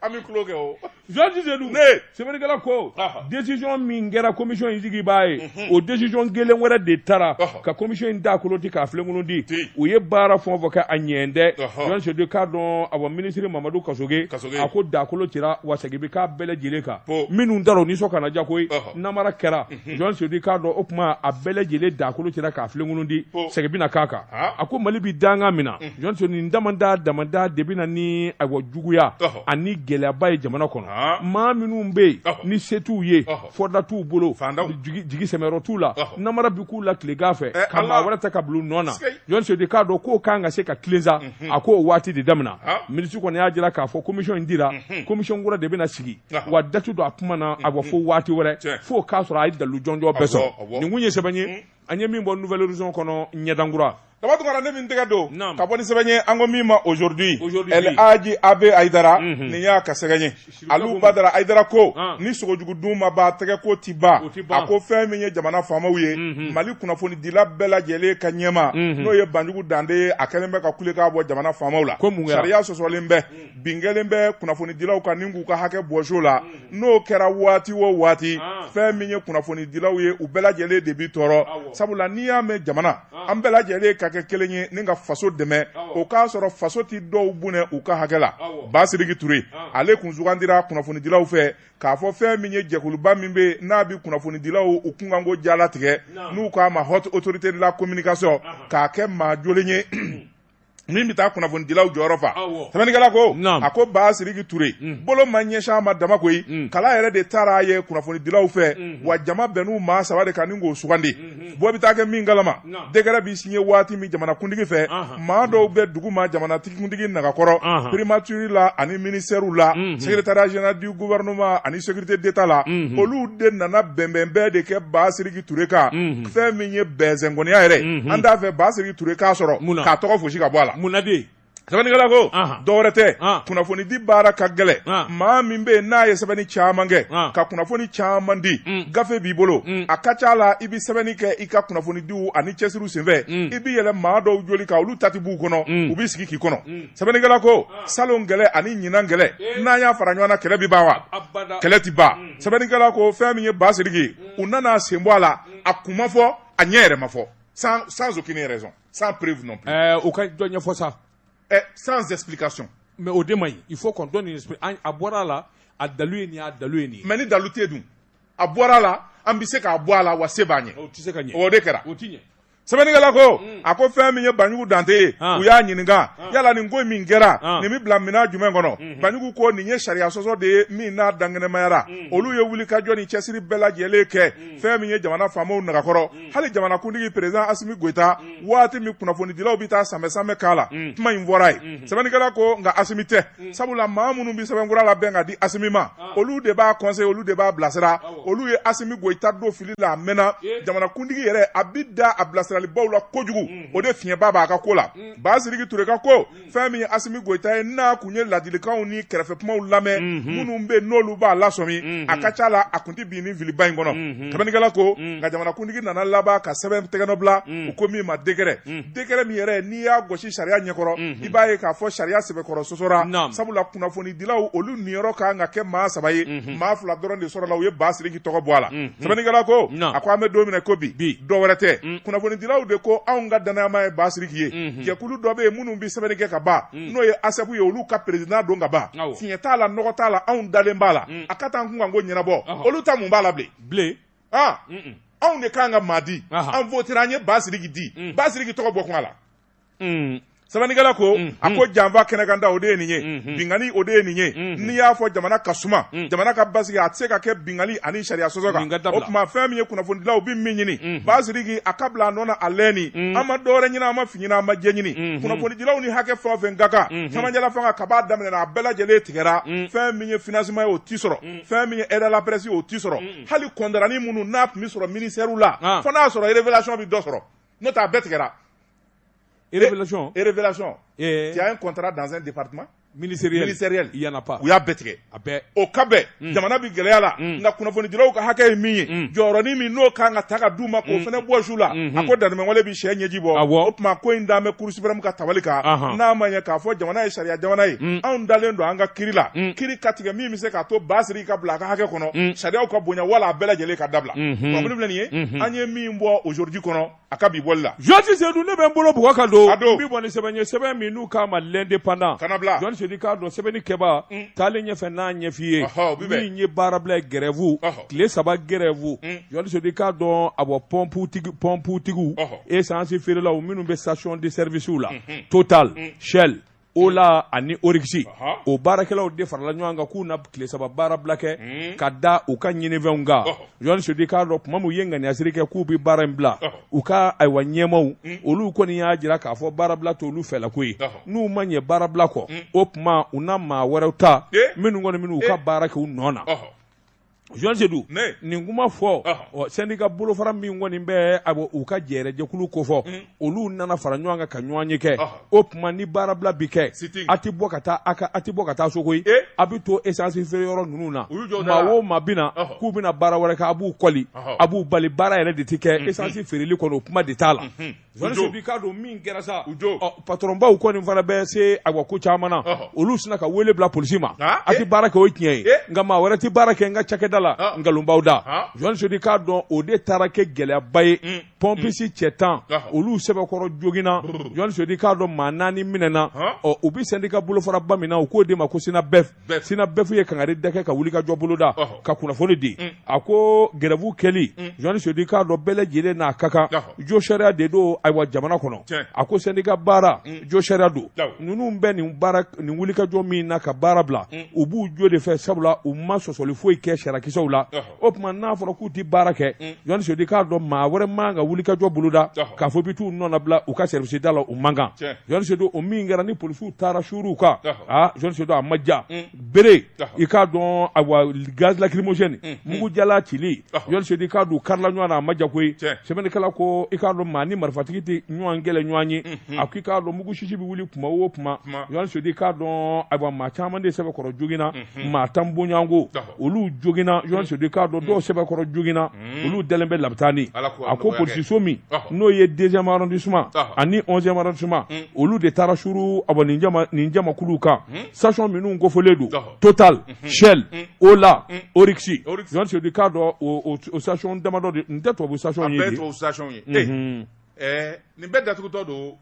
Speaker 2: An bɛ tulo kɛ o.
Speaker 1: Jean Seydou.
Speaker 2: Ne.
Speaker 1: Sɛbɛnnikɛla ko décision min kɛra commission in sigibaa ye, o décision kelen wɛrɛ de taara ka commission in da kolo di k'a filenkolon di. U ye baara fɛn o fɛn kɛ, a ɲɛ dɛ. Jean Seydou, k'a dɔn, awɔ, ministre Mamadu Kasoge, a ko dakolo cira wa segin bɛ k'a bɛɛ lajɛlen kan. Minnu taara, o nisɔn kana diya koyi, namara kɛra. Jean Seydou, k'a dɔn, o tuma a bɛɛ lajɛlen dakolo cira k'a filenkolon di, segin bɛna k'a kan. A ko Mali bi dangan min na, Jean Seydou, nin damada damada de bɛ na ni ayiwa juguya ani gɛlɛyaba ye jamana kɔnɔ. Maa minnu bɛ yen ni se t'u ye, fɔda t'u bolo, jigi sɛmɛyɔrɔ t'u la, namara bi k'u la tilegan fɛ ka maa wɛrɛ ta ka bila u nɔ na. Jɔn Seydou, k'a dɔn k'o kan ka se ka tilen sa, a k'o waati de daminɛ. Minisiri kɔni y'a jira k'a fɔ commission in dira, commission kura de bɛna sigi wa date don a kuma na, a fo waati wɛrɛ fo k'a sɔrɔ a ye dalilu jɔnjɔn bɛɛ sɔrɔ. Nin kun ye sɛbɛn ye an ye min bɔ Nouvel Horizon kɔnɔ, ɲɛdankura.
Speaker 2: Daba Tunkara, ne min tɛgɛ don ka bɔ ni sɛbɛn ye, an ko min ma Aujourd'hui, El Hadji Abe Ayidara, nin y'a ka sɛgɛn ye. Alu Badara Ayidara ko ni sogojugu dun ma ban, tɛgɛ ko ti ban. A ko fɛn min ye jamana faamaw ye, Mali kunnafonidila bɛɛ lajɛlen ka ɲɛma, n'o ye Banjugu Dande ye, a kɛlen bɛ ka kule k'a bɔ jamana faamaw la. Sariya sɔsɔlen bɛ, bin kɛlen bɛ kunnafonidilaw kan ni k'u ka hakɛ bɔso la. N'o kɛra waati o waati, fɛn min ye kunnafonidilaw ye, u bɛɛ lajɛlen de bi tɔɔrɔ, sabula n'i y'a mɛn jamana, an bɛɛ lajɛlen ka kɛ kelen ye ni ka faso dɛmɛ, o k'a sɔrɔ faso ti dɔw bonɛ u ka hakɛ la. Basiriki Ture, ale kun sugandira kunnafonidilaw fɛ k'a fɔ fɛn min ye jɛkuluba min bɛ n'a bɛ kunnafonidilaw u kunkanko jalatigɛ, n'u k'a ma Haute Autorité de la Communication, k'a kɛ maa jolen ye. Min bɛ taa kunnafonidilaw jɔyɔrɔ fa. Sɛbɛnnikɛla ko a ko Basiriki Ture mm. bolo ma ɲɛsin a ma dama koyi mm. kala yɛrɛ de taara a ye kunnafonidilaw fɛ mm. wa jama bɛnn'u maa saba de kan ni k'o sugandi mm-hmm. bɔ bɛ taa kɛ min kalama décret bɛ signé waati min jamanakuntigi fɛ maa dɔw bɛ dugu ma jamanakuntigi nagakɔrɔ primature la ani ministère la mm-hmm. secrétariat général du gouvernement ani sécurité d'État la mm-hmm. olu de nana bɛnbɛnbɛn de kɛ Basiriki Ture kan fɛn min ye bɛnsɛnkɔniya yɛrɛ an t'a fɛ Basiriki Ture k'a sɔrɔ k'a tɔgɔ fosi ka bɔ a la.
Speaker 1: Mun na de?
Speaker 2: Sɛbɛnnikɛla ko dɔwɛrɛ tɛ, kunnafonidi baara ka gɛlɛn. Maa min bɛ yen n'a ye sɛbɛnni caman kɛ, ka kunnafoni caman di, gafe b'i bolo, a ka ca la i bɛ sɛbɛnni kɛ i ka kunnafonidiw ani cɛsiriw senfɛ, i bɛ yɛlɛ maa dɔw joli kan, olu ta tɛ b'u kɔnɔ, u bɛ sigi k'i kɔnɔ. Sɛbɛnnikɛla ko salon kɛlɛ ani ɲinan kɛlɛ, n'an y'a fara ɲɔgɔn na, kɛlɛ bɛ ban wa? Kɛlɛ tɛ ban. Sɛbɛnnikɛla ko fɛn min ye Basiriki, u nana sen bɔ a la, a kun ma fɔ, a ɲɛ yɛrɛ ma fɔ. Sans aucune raison, sans preuve non plus.
Speaker 1: U ka dɔ ɲɛfɔ sa.
Speaker 2: Sans explication.
Speaker 1: Mais o de man ɲi, il faut qu'on donne une explication. A bɔra a la, a dalu ye nin ye, a dalu ye nin ye.
Speaker 2: Mais ni dalu tɛ yen dun, a bɔra a la, an bɛ se k'a bɔ a la wa se b'an ye.
Speaker 1: O tɛ se ka ɲɛ.
Speaker 2: O de kɛra.
Speaker 1: O tɛ ɲɛ.
Speaker 2: Sɛbɛnnikɛla ko a ko fɛn min ye Banjugu Dante ye, u y'a ɲininka yala nin ko min kɛra nin bɛ bila minɛn jumɛn kɔnɔ? Banjugu ko nin ye sariya sɔsɔ de ye min n'a dankɛnɛmayara. Olu ye wulikajɔ ni cɛsiri bɛɛ lajɛlen kɛ fɛn min ye jamana faamaw nagakɔrɔ. Hali jamanakuntigi président Asimi Goyita waati min kunnafonidilaw bɛ taa sanbɛ sanbɛ k'a la, kuma in fɔra yen. Sɛbɛnnikɛla ko nka Asimi tɛ, sabula maa minnu bɛ sɛbɛnfura labɛn ka di Asimi ma, olu de b'a conseiller, olu de b'a bilasira. Olu ye Asimi Goyita don fili la a mɛnna. Jamanakuntigi yɛrɛ a bɛ da a bilasiralibaw la kojugu, o de fiɲɛba b'a ka ko la. Basiriki Ture ka ko fɛn min ye Asimi Goyita ye, n'a kun ye ladilikanw ni kɛrɛfɛ kumaw lamɛn minnu bɛ n'olu b'a lasɔmi, a ka ca la a kun tɛ bin ni filiba in kɔnɔ. Sɛbɛnnikɛla ko nka jamanakuntigi nana laban ka sɛbɛn tɛgɛnɔ bila, u ko min ma décret, décret min yɛrɛ n'i y'a gosi sariya ɲɛkɔrɔ, i b'a ye k'a fɔ sariya sɛbɛkɔrɔ sɔsɔra. Sabula kunnafonidilaw olu niyɔrɔ ka kan ka kɛ maa saba ye, maa fila dɔrɔn de sɔrɔla, u ye Basiriki tɔgɔ bɔ a la. Sɛbɛnnikɛla ko a ko an bɛ don min na ko bi, dɔ wɛrɛ tɛ, kunnafonidilaw de ko anw ka dannayama ye Basiriki ye. Jɛkulu dɔ bɛ yen minnu bɛ sɛbɛnni kɛ ka ban, n'o ye ASEP ye, olu ka président don ka ban, fiɲɛ t'a la, nɔgɔ t'a la, anw dalen b'a la, a ka taa an kun kan ko ɲɛnabɔ, olu ta mun b'a la bilen? Anw de kan ka maa di, an votera, an ye Basiriki di, Basiriki tɔgɔ bɔ kuma la. Sɛbɛnnikɛla ko a ko janfa kɛnɛkanda o de ye nin ye, binkanni o de ye nin ye. N'i y'a fɔ jamana ka suma, jamana ka basigi, a tɛ se ka kɛ binkanni ani sariya sɔsɔ kan. O tuma fɛn min ye kunnafonidilaw bɛ min ɲini, Basiriki a ka bila a nɔ na a lɛni. An ma dɔwɛrɛ ɲini, an ma fin ɲini, an ma jɛ ɲini. Kunnafonidilaw ni hakɛ fɛn o fɛn ka kan camancɛla fanga kab'a daminɛna, a bɛɛ lajɛlen tigɛra. Fɛn min ye financement ye, o ti sɔrɔ. Fɛn min ye aide à la presse ye, o ti sɔrɔ. Hali kɔntarani minnu n'a tun bɛ sɔrɔ ministère la, fo n'a sɔrɔ révélation bɛ dɔ sɔrɔ, n'o tɛ a bɛɛ tigɛra.
Speaker 1: Révélation.
Speaker 2: Révélation. Et tu as un contrat dans un département
Speaker 1: ministériel.
Speaker 2: Ministériel.
Speaker 1: Il y en a pas.
Speaker 2: U y'a bɛɛ tigɛ.
Speaker 1: A bɛɛ.
Speaker 2: O ka bɛn. Jamana bɛ gɛlɛya la. Nka kunnafonidilaw ka hakɛ ye min ye. Jɔyɔrɔnin min n'o kan ka ta ka d'u ma k'o fana bɔ su la. A ko danɛmɛwale bɛ sɛ ɲɛji bɔ.
Speaker 1: Awɔ.
Speaker 2: O tuma ko in dalen bɛ Cour suprême ka tabali kan. N'a ma ɲɛ k'a fɔ jamana ye sariya jamana ye. Anw dalen don an ka kiri la. Kiri ka tigɛ min bɛ se k'a to Basiriki ka bila a ka hakɛ kɔnɔ. Sariyaw ka bonya wala a bɛɛ lajɛlen ka dabila. Kunnafoni filɛ nin ye. An ye min bɔ aujourd'hui kɔnɔ. A ka bi bɔli la.
Speaker 1: Journaliste Seydou, ne bɛ n bolo bugɔ ka don.
Speaker 2: A don.
Speaker 1: N bɛ bɔ ni sɛbɛn ye, sɛbɛn min n'u k'a ma L'Indépendant.
Speaker 2: Kana bila.
Speaker 1: Journaliste Seydou, k'a dɔn sɛbɛnni kɛbaa. Taalen ɲɛfɛ n'a ɲɛf'i ye.
Speaker 2: Ɔhɔ, o bɛ bɛn.
Speaker 1: Min ye baarabila ye, grève.
Speaker 2: Ɔhɔ.
Speaker 1: Tile 3 grève. Journaliste Seydou, k'a dɔn a bɔ pompe tigiw.
Speaker 2: Ɔhɔ.
Speaker 1: Essence feerelaw minnu bɛ station de service la. Total, Shell. Ola ani Oryx o baarakɛlaw de farala ɲɔgɔn kan k'u na tile 3 baarabila kɛ hmm. ka da u ka ɲinifɛnw kan. Journaliste Seydou, k'a dɔn tuma min u ye ŋaniyasiri kɛ k'u bɛ baara in bila, u ka ayiwa ɲɛmaaw hmm. olu kɔni y'a jira k'a fɔ baarabila t'olu fɛlako ye. N'u ma ɲɛ baarabila kɔ, hmm. o tuma u na maa wɛrɛw ta minnu kɔni minnu u ka baara kɛ u nɔ na. Journaliste Seydou, nin kuma fɔ ɔ syndicat bolofara min kɔni bɛ a bɔ u ka jɛrɛjɛkulu kofɔ, olu nana fara ɲɔgɔn kan ka ɲɔgɔn ye kɛ. O tuma ni baarabila bi kɛ, a tɛ bɔ ka taa a ka a tɛ bɔ ka taa so koyi, a bɛ to essence feere yɔrɔ ninnu na. Maa o maa bɛ na k'u bɛna baara wɛrɛ kɛ, a b'u kɔli, a b'u bali, baara yɛrɛ de tɛ kɛ. Essence feereli kɔni, o kuma de t'a la. Journaliste, k'a dɔn min kɛra sa, patɔrɔnbaw kɔni fana bɛ se awa ko caman na, olu sinna ka wele bila polisi ma. A tɛ baara kɛ, o ye tiɲɛ ye, nka maa wɛrɛ tɛ baara kɛ n ka cakɛda la, nkalon b'aw da. Journaliste, k'a dɔn o de taara kɛ gɛlɛyaba ye. Pɔnpisi cɛ 10 olu sɛbɛkɔrɔ joginna. Journaliste Seydou, i k'a dɔn maa 4 minɛna. Ɔ, u bɛ syndicat bolofaraba min na, u k'o de ma ko SYNABEF. SYNABEF ye kangari da kɛ ka wulikajɔ boloda ka kunnafoni di. A ko grève kɛli, journaliste Seydou, i k'a dɔn bɛɛ lajɛlen n'a ka kan, jo sariya de don. Ayiwa, jamana kɔnɔ, a ko syndicat baara jo sariya don. Ninnu bɛ nin baara nin wulikajɔ min na ka baara bila, u b'u jo de fɛ, sabula u ma sɔsɔli foyi kɛ sariyakisɛw la. O tuma n'a fɔra k'u tɛ baara kɛ, journaliste Seydou, i k'a dɔn maa wɛrɛ man ka wulikajɔ boloda k'a fɔ bɛ t'u nɔnabila u ka service da la, u man kan. Journaliste Seydou, o min kɛra ni polisiw taara suuru kan, aa, journaliste Seydou, a ma diya bere. I k'a dɔn, ayiwa, gaz lacrymogène, mugu jala cili, journaliste Seydou, i k'a dɔn u karila ɲɔgɔn na, a ma diya koyi. Sɛbɛnnikɛla ko i k'a dɔn maa ni marifatigi tɛ ɲɔgɔn kɛlɛ ɲɔgɔn ye. A ko i k'a dɔn mugu sisi bɛ wuli kuma o kuma, journaliste Seydou, i k'a dɔn, ayiwa, maa caman de sɛbɛkɔrɔ joginna, maa 10 bɔɲɔgɔnko olu joginna. Journaliste Seydou, i k'a dɔn dɔw sɛbɛkɔrɔ joginna, olu dalen bɛ labitani. A ko polisiso min n'o ye deuxième arrondissement ani 11e arrondissement, olu de taara suru, awa, nin jamakulu kan. Station minnu kofɔlen don, Total, Shell, Ola, Oryx, journaliste Seydou, i k'a dɔn o station damadɔ de nin tɛ tubabu station ye.
Speaker 2: A bɛɛ tubabu station ye. Nin bɛɛ datugutɔ don.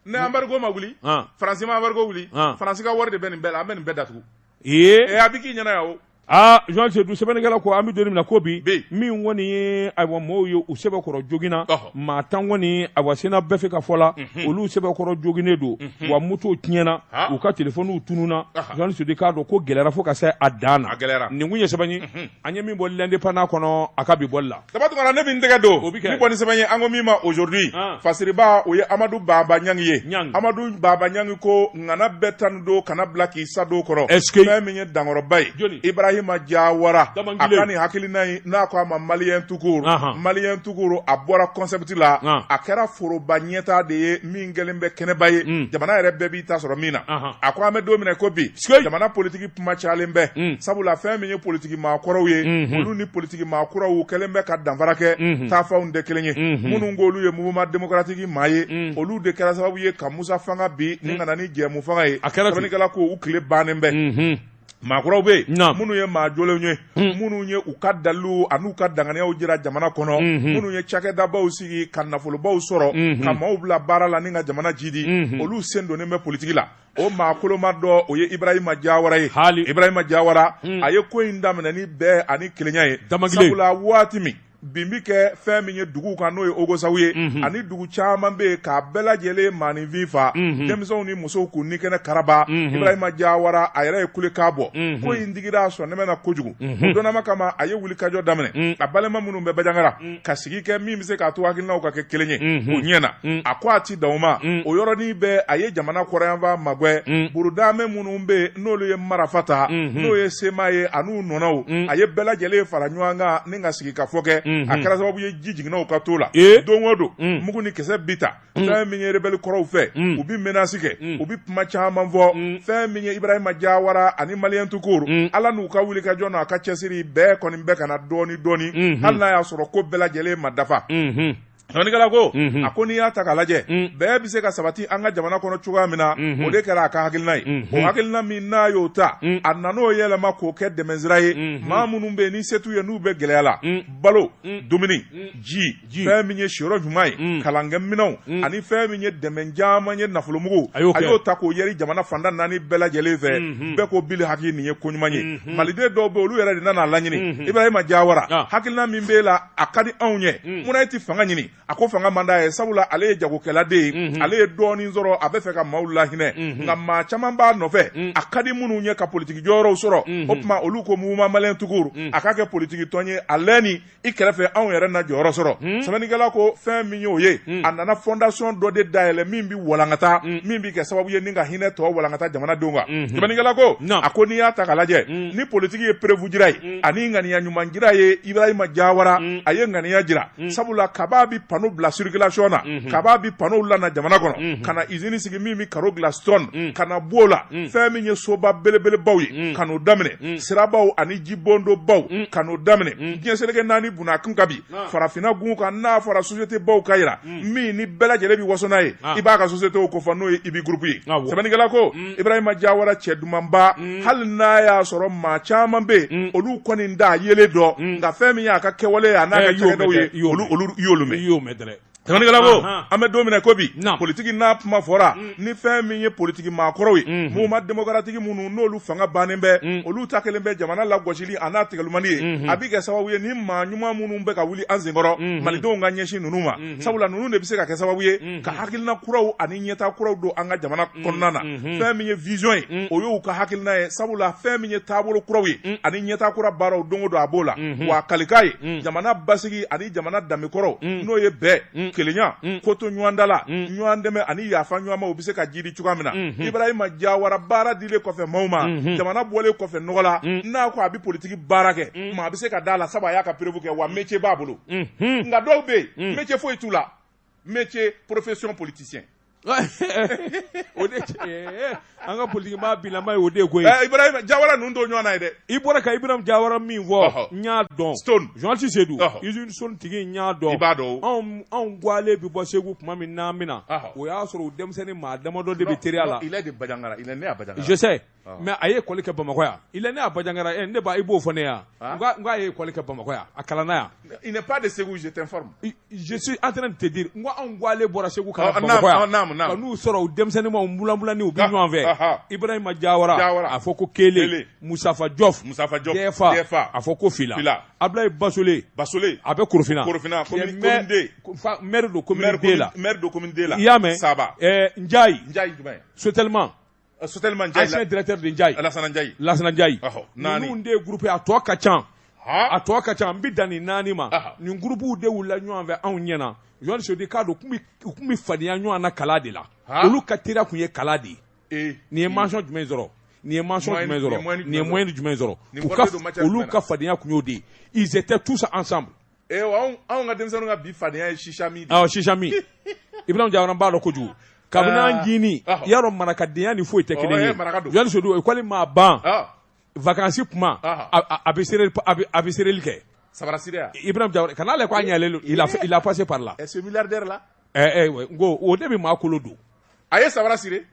Speaker 2: Ni embargo ma wuli, Faransi ma embargo wuli, Faransi ka wari de bɛ nin bɛɛ la, an bɛ nin bɛɛ datugu.
Speaker 1: Ee,
Speaker 2: a bɛ k'i ɲɛna yan o.
Speaker 1: Aa, journaliste Seydou, sɛbɛnnikɛla ko an bɛ don min na ko bi, min kɔni ye, ayiwa, mɔgɔw ye u sɛbɛkɔrɔ joginna, maa 10 kɔni, ayiwa, SYNABEF ka fɔ la, olu sɛbɛkɔrɔ joginnen don, wa motow tiɲɛna, u ka telefɔniw tununna. Journaliste Seydou, i k'a dɔn ko gɛlɛyara fo ka se a dan na. Nin kun ye sɛbɛn ye an ye min bɔ L'Indépendant kɔnɔ a ka bi bɔli la.
Speaker 2: Daba Tunkara, ne bɛ n tɛgɛ don ni bɔ ni sɛbɛn ye, an ko min ma Aujourd'hui. Fasiriba, o ye Amadu Baba Ɲangi ye. Amadu Baba Ɲangi ko ŋana bɛɛ tanu don, kana bila k'i sa don kɔrɔ. Fɛn min ye dankɔrɔba ye, Ibrahima Jawara, a ka nin hakilina in n'a ko a ma Malien tout court. Malien tout court, a bɔra concept la, a kɛra foroba ɲɛtaa de ye min kɛlen bɛ kɛnɛba ye, jamana yɛrɛ bɛɛ b'i ta sɔrɔ min na. A ko an bɛ don min na ko bi, jamana politiki kuma cayalen bɛ, sabula fɛn min ye politiki maakɔrɔw ye, olu ni politiki maakuraw kɛlen bɛ ka danfara kɛ, taafanw tɛ kelen ye. Minnu ko olu ye mouvement démocratique maa ye, olu de kɛra sababu ye ka Musa fanga bin ni ka na ni jɛmu fanga ye.
Speaker 1: A kɛra
Speaker 2: sɛbɛnnikɛla ko u tile bannen bɛ. Maakuraw bɛ yen minnu ye maa jolenw ye, minnu ye u ka dalilu an'u ka danganiyaw jira jamana kɔnɔ, minnu ye cakɛdabaw sigi ka nafolobaw sɔrɔ ka maaw bila baara la ni ka jamana jidi, olu sen donnen bɛ politiki la. O maa koloma dɔ, o ye Ibrahima Jawara ye.
Speaker 1: Hali
Speaker 2: Ibrahima Jawara, a ye ko in daminɛ ni bɛn ani kelenya ye, sabula waati min bin bɛ kɛ fɛn min ye duguw kan, n'o ye Ogosagu ye, ani dugu caman bɛ yen k'a bɛɛ lajɛlen maaninfin fa, denmisɛnw ni musow k'u ni kɛnɛ karaba, Ibrahima Jawara a yɛrɛ ye kulekan bɔ. Ko in digira a sɔnnɛmɛ na kojugu. O donnama kama, a ye wulikajɔ daminɛ a balima minnu bɛ Bajangara ka sigi kɛ min bɛ se k'a to hakilinaw ka kɛ kelen ye, o ɲɛna. A ko a ti dan o ma, o yɔrɔnin bɛɛ a ye jamana kɔrɔnyanfan magɛn, burudamɛ minnu bɛ yen n'olu ye marafa ta, n'o ye CMA ye an'u nɔnɔw, a ye bɛɛ lajɛlen fara ɲɔgɔn kan ni ka sigi ka fɔ kɛ. A kɛra sababu ye ji jiginna u ka to la. Don o don mugu ni kisɛ bi ta fɛn min ye rebelle kɔrɔw fɛ, u bɛ menace kɛ, u bɛ kuma caman fɔ. Fɛn min ye Ibrahima Jawara ani Malien tout court, Ala n'u ka wulikajɔ n'a ka cɛsiri bɛɛ kɔni bɛ ka na dɔɔni dɔɔni, hali n'a y'a sɔrɔ ko bɛɛ lajɛlen ma dafa. Sɛbɛnnikɛla ko a ko n'i y'a ta k'a lajɛ, bɛɛ bɛ se ka sabati an ka jamana kɔnɔ cogoya min na, o de kɛra a ka hakilina ye. O hakilina min n'a y'o ta, a nan'o yɛlɛma k'o kɛ dɛmɛsira ye maa minnu bɛ yen ni se t'u ye, n'u bɛ gɛlɛya la, balo, dumuni, ji, fɛn min ye siyɔrɔ ɲuman ye, kalankɛminɛnw, ani fɛn min ye dɛmɛ caman ye, nafolomugu, a y'o ta k'o yɛri jamana fan tan naani bɛɛ lajɛlen fɛ. Bɛɛ ko bili haki, nin ye ko ɲuman ye. Maliden dɔw bɛ olu yɛrɛ de nana a laɲini, Ibrahima Jawara, hakilina min b'e la, a ka di anw ye, munna e tɛ fanga ɲini? A ko fanga man d'a ye, sabula ale ye jagokɛladen ye, ale ye dɔɔnin sɔrɔ, a bɛ fɛ ka maaw lahinɛ, nka maa caman b'a nɔfɛ a ka di minnu ye ka politiki jɔyɔrɔw sɔrɔ. O tuma olu ko mouvement malien tout court a ka kɛ politiki tɔn ye, a lɛni i kɛrɛfɛ, anw yɛrɛ na jɔyɔrɔ sɔrɔ. Sɛbɛnnikɛla ko fɛn min y'o ye, a nana fondation dɔ de dayɛlɛ min bɛ walankata, min bɛ kɛ sababu ye ni ka hinɛ tɔ walankata jamanadenw kan. Sɛbɛnnikɛla ko a ko n'i y'a ta k'a lajɛ, ni politiki ye preuve jira ye ani ŋaniya ɲuman jira ye, Ibrahima Jawara a ye ŋaniya jira, sabula kab'a bɛ panneau panneau bila circulation na kab'a bi panneau lana jamana kɔnɔ ka na usine sigi min bɛ carreau dilan Stone ka na b'o la fɛn min ye soba belebelebaw ye ka n'o daminɛ sirabaw ani jibondobaw ka n'o daminɛ diɲɛ seleke naani bunna kun kan bi farafinna gun kan n'a fɔra société baw ka yira min ni bɛɛ lajɛlen bɛ waso n'a ye i b'a ka société ko fɔ n'o ye Ibi Groupe ye sɛbɛnnikɛla ko Ibrahima Jawara cɛ dumanba hali n'a y'a sɔrɔ maa caman bɛ yen olu kɔni t'a yelen dɔn nka fɛn min y'a ka kɛwale ye a n'a ka cakɛdaw ye olu olu i y'olu mɛn
Speaker 1: i y'o mɛn dɛrɛ
Speaker 2: sɛbɛnnikɛla ko an bɛ don min na ko bi politiki n'a kuma fɔra ni fɛn min ye politiki maakɔrɔw ye mouvement démocratique minnu n'olu fanga bannen bɛ olu ta kelen bɛ jamana lagosili a n'a tigɛlimani ye a bɛ kɛ sababu ye ni maa ɲuman minnu bɛ ka wuli an senkɔrɔ malidenw ka ɲɛsin ninnu ma sabula ninnu de bɛ se ka kɛ sababu ye ka hakilina kuraw ani ɲɛtaa kuraw don an ka jamana kɔnɔna na fɛn min ye vision ye o y'u ka hakilina ye sabula fɛn min ye taabolo kuraw ye ani ɲɛtaa kura baaraw don o don a b'o la wa kalika ye jamana basigi ani jamana danbe kɔrɔw n'o ye bɛn kelenya ko to ɲɔgɔn da la ɲɔgɔn dɛmɛ ani yafa ɲɔgɔn ma u bɛ se ka jidi cogoya min na Ibrahima Jawara baara dilen kɔfɛ maaw ma jamana bɔlen kɔfɛ nɔgɔ la n'a ko a bɛ politiki baara kɛ maa bɛ se ka d'a la sabu a y'a ka preuve kɛ wa métier b'a bolo nka dɔw bɛ yen métier foyi t'u la métier profession politicien
Speaker 1: o de an ka politiki maa bilama ye o de ye koyi
Speaker 2: Ibrahima Jawara ninnu t'o ɲɔgɔn na ye dɛ
Speaker 1: i bɔra ka Ibrahima Jawara min fɔ n y'a dɔn
Speaker 2: Stone
Speaker 1: Journaliste Seydou usine Stone tigi n y'a dɔn
Speaker 2: i b'a dɔn
Speaker 1: anw gwalen bɛ bɔ Segu tuma min n'an bɛ na o y'a sɔrɔ u denmisɛnnin maa damadɔ de bɛ teriya la
Speaker 2: il est de Bandiagara il est né à Bandiagara
Speaker 1: je sais mais a ye école kɛ Bamakɔ yan il est né à Bandiagara ne ba i b'o fɔ ne yan n ko a ye école kɛ Bamakɔ yan a kalanna yan
Speaker 2: il n'est pas de Ségou je t'informe
Speaker 1: je suis en train de te dire n ko anw gwalen bɔra Segu ka na Bamakɔ yan ka n'u sɔrɔ u denmisɛnninmaw mulanmulanni u bɛ ɲɔgɔn fɛ Ibrahima Jawara a fɔ ko Kele Musafa Jɔf
Speaker 2: Musafa Jɔf
Speaker 1: DFA a fɔ ko Fila Ablaye Basole
Speaker 2: Basole
Speaker 1: a bɛ Korofina
Speaker 2: Korofina commune D
Speaker 1: maire don commune D la
Speaker 2: maire don commune D la
Speaker 1: i y'a mɛn
Speaker 2: Saba
Speaker 1: Njayi
Speaker 2: Njayi jumɛn
Speaker 1: Sotelma
Speaker 2: Sotelma Njayi
Speaker 1: ancien directeur de Njayi
Speaker 2: Alasana Njayi
Speaker 1: Lasana Njayi ninnu de ye groupe ye a tɔ ka ca a tɔ ka ca n bɛ dan nin naani ma nin groupe de wulila ɲɔgɔn fɛ anw ɲɛna Journaliste Seydou k'a dɔn u tun bɛ fadenya ɲɔgɔn na kala de la olu ka teriya tun ye kala de ye nin ye mention jumɛn sɔrɔ nin ye mention jumɛn sɔrɔ nin ye moyenne jumɛn sɔrɔ olu ka fadenya tun y'o de ye ils étaient tous ensemble
Speaker 2: ee anw ka denmisɛnninw ka bi fadenya ye sisa min
Speaker 1: awɔ sisa min Ibrahima Jawara n b'a dɔn kojugu kabini an jini i y'a dɔn marakadenya ni foyi tɛ kelen ye Journaliste Seydou école maa ban vacances kuma a bɛ sereli a bɛ sereli kɛ
Speaker 2: sabara siri ya
Speaker 1: Ibrahima Jawara kana lajɛ ko a ɲalen don il a passé par là
Speaker 2: ce milliardaire là
Speaker 1: n ko o de bɛ maa kolo don
Speaker 2: a ye sabara siri